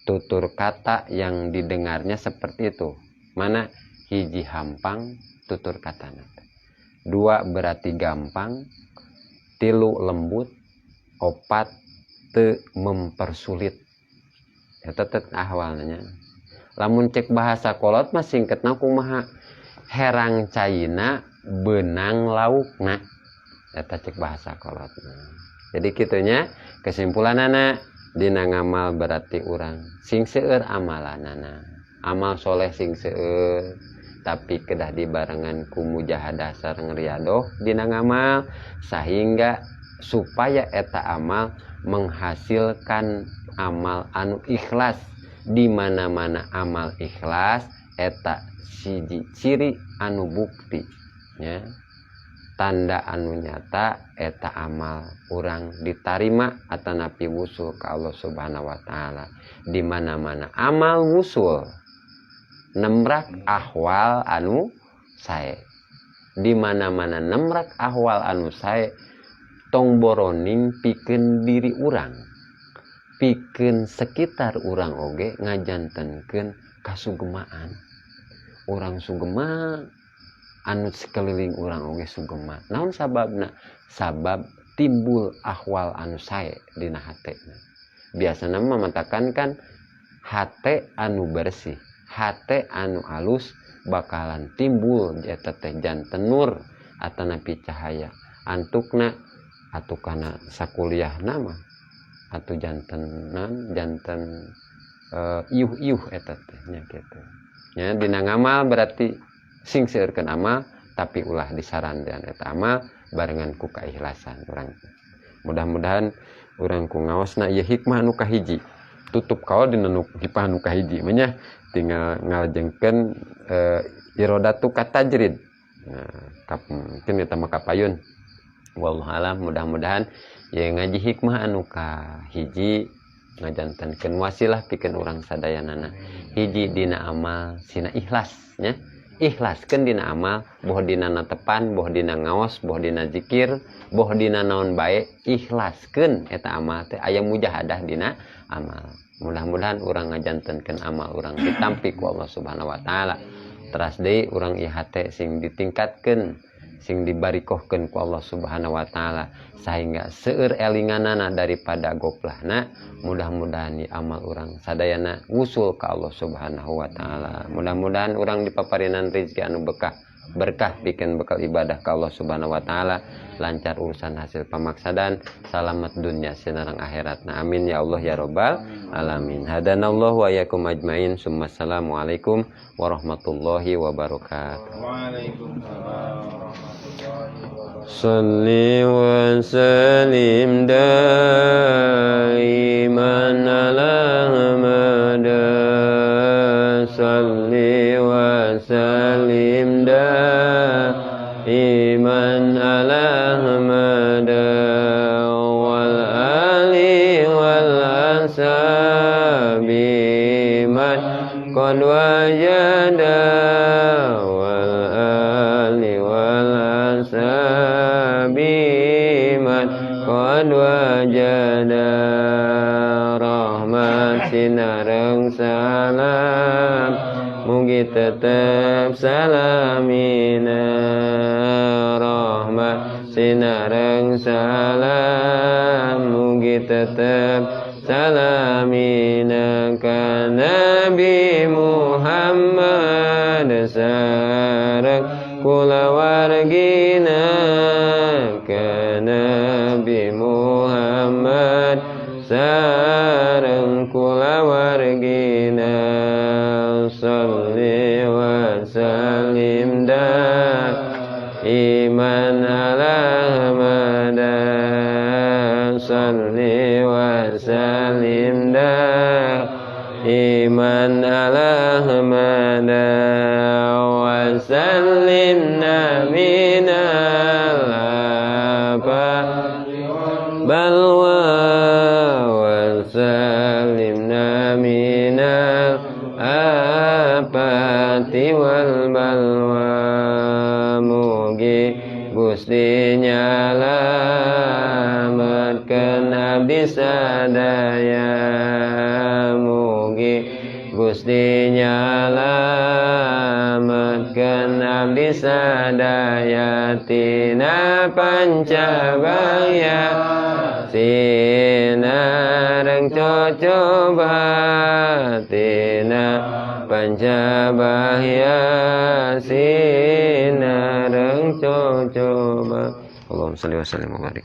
tutur kata yang didengarnya seperti itu? Mana? Hiji hampang tutur katana, dua berarti gampang, tilu lembut, opat teu mempersulit. Eta teh ahwalnya. Lamun cek bahasa kolot mah singketna kumaha? Herang caina benang laukna. Eta cek bahasa kolot. Jadi kitunya kesimpulanana Dina ngamal berarti urang sing seueur amalanana, amal soleh sing seueur, tapi kedah dibarengan ku mujahadah sareng riadoh dina ngamal, sehingga supaya eta amal menghasilkan amal anu ikhlas. Di mana-mana amal ikhlas eta siji ciri anu bukti nya, tanda anu nyata eta amal urang ditarima atanapi wusul ka Allah Subhanahu wa taala. Di mana-mana amal wusul nemrak ahwal anu sae, di mana-mana nemrak ahwal anu sae, tong boroning pikeun diri urang, pikeun sekitar urang oge ngajantenkeun kasugemaan. Urang sugema, anu sekeliling urang oge sugema. Naon sababna? Sabab timbul ahwal anu sae dina hatena. Biasana mah matakan kan hate anu bersih, hate anu alus bakalan timbul eta teh janten nur atanapi cahaya. Antukna atuh kana sakuliah nama atuh jantenan janten iuh-iuh eta teh nya kitu. Nya dina ngamal berarti sing seueurkeun amal, tapi ulah disarandean eta amal barengan ku keikhlasan urang. Mudah-mudahan urang ku ngaosna ieu hikmah anu kahiji. Tutup kaol dina nu hikmah anu kahiji mah nya, tinggal ngalajengkeun irodatu katajrid. Nah, mungkin eta mah kapayun. Wallahu alam, mudah-mudahan ya ngaji hikmah anu kahiji ngajantenkeun wasilah pikeun urang sadayanana. Hiji dina amal sina ikhlas nya. Ikhlaskeun dina amal, boh dina natepan, boh dina ngaos, boh dina zikir, boh dina naon bae, ikhlaskeun eta amal teh aya mujahadah dina amal. Mudah-mudahan urang ngajantenkeun amal urang ditampi ku Allah Subhanahu wa taala. Teras deui urang ieu hate sing ditingkatkeun, sing dibarikohkeun ku Allah Subhanahu wa taala sehingga seueur elinganana daripada goplahna. Mudah-mudahan di amal urang sadayana wusul ka Allah Subhanahu wa taala. Mudah-mudahan urang dipaparinan rezeki anu bekah, berkah bikin bekal ibadah ka Allah Subhanahu wa taala, lancar urusan hasil pamaksadan, salamat dunia sinareng akhiratna. Amin ya Allah ya rabbal alamin. Hadanallahu wa iyyakum ajmain. Summa assalamualaikum warahmatullahi wabarakatuh. Waalaikumsalam warahmatullahi wabarakatuh. Salli wa sallim daiman ala Ahmad. Salli wa sallim daiman ala Ahmad wal ali wal ashabi man qad wajada wal ali wal ashabi man qad wajada. Rahmat sinareng salam mugi tetep salamina. Rahmat sinareng salam mugi tetep salamina ka Nabi Muhammad sareng kulawargina, ka Nabi Muhammad sareng kulawargina. Salli wa sallim daiman ala Ahmad. Salli wa sallim daiman ala Ahmad wa sallimna minal balwa wa sallimna minal apati wal balwa. Mugi Gusti nyalametkeun abdi sadaya. Mugi Gusti nyalametkeun abdi sadaya tina pancabaya sinareng cocoba tina pancabaya sinareng cocoba. Allahumma shalli wa sallim wa barik.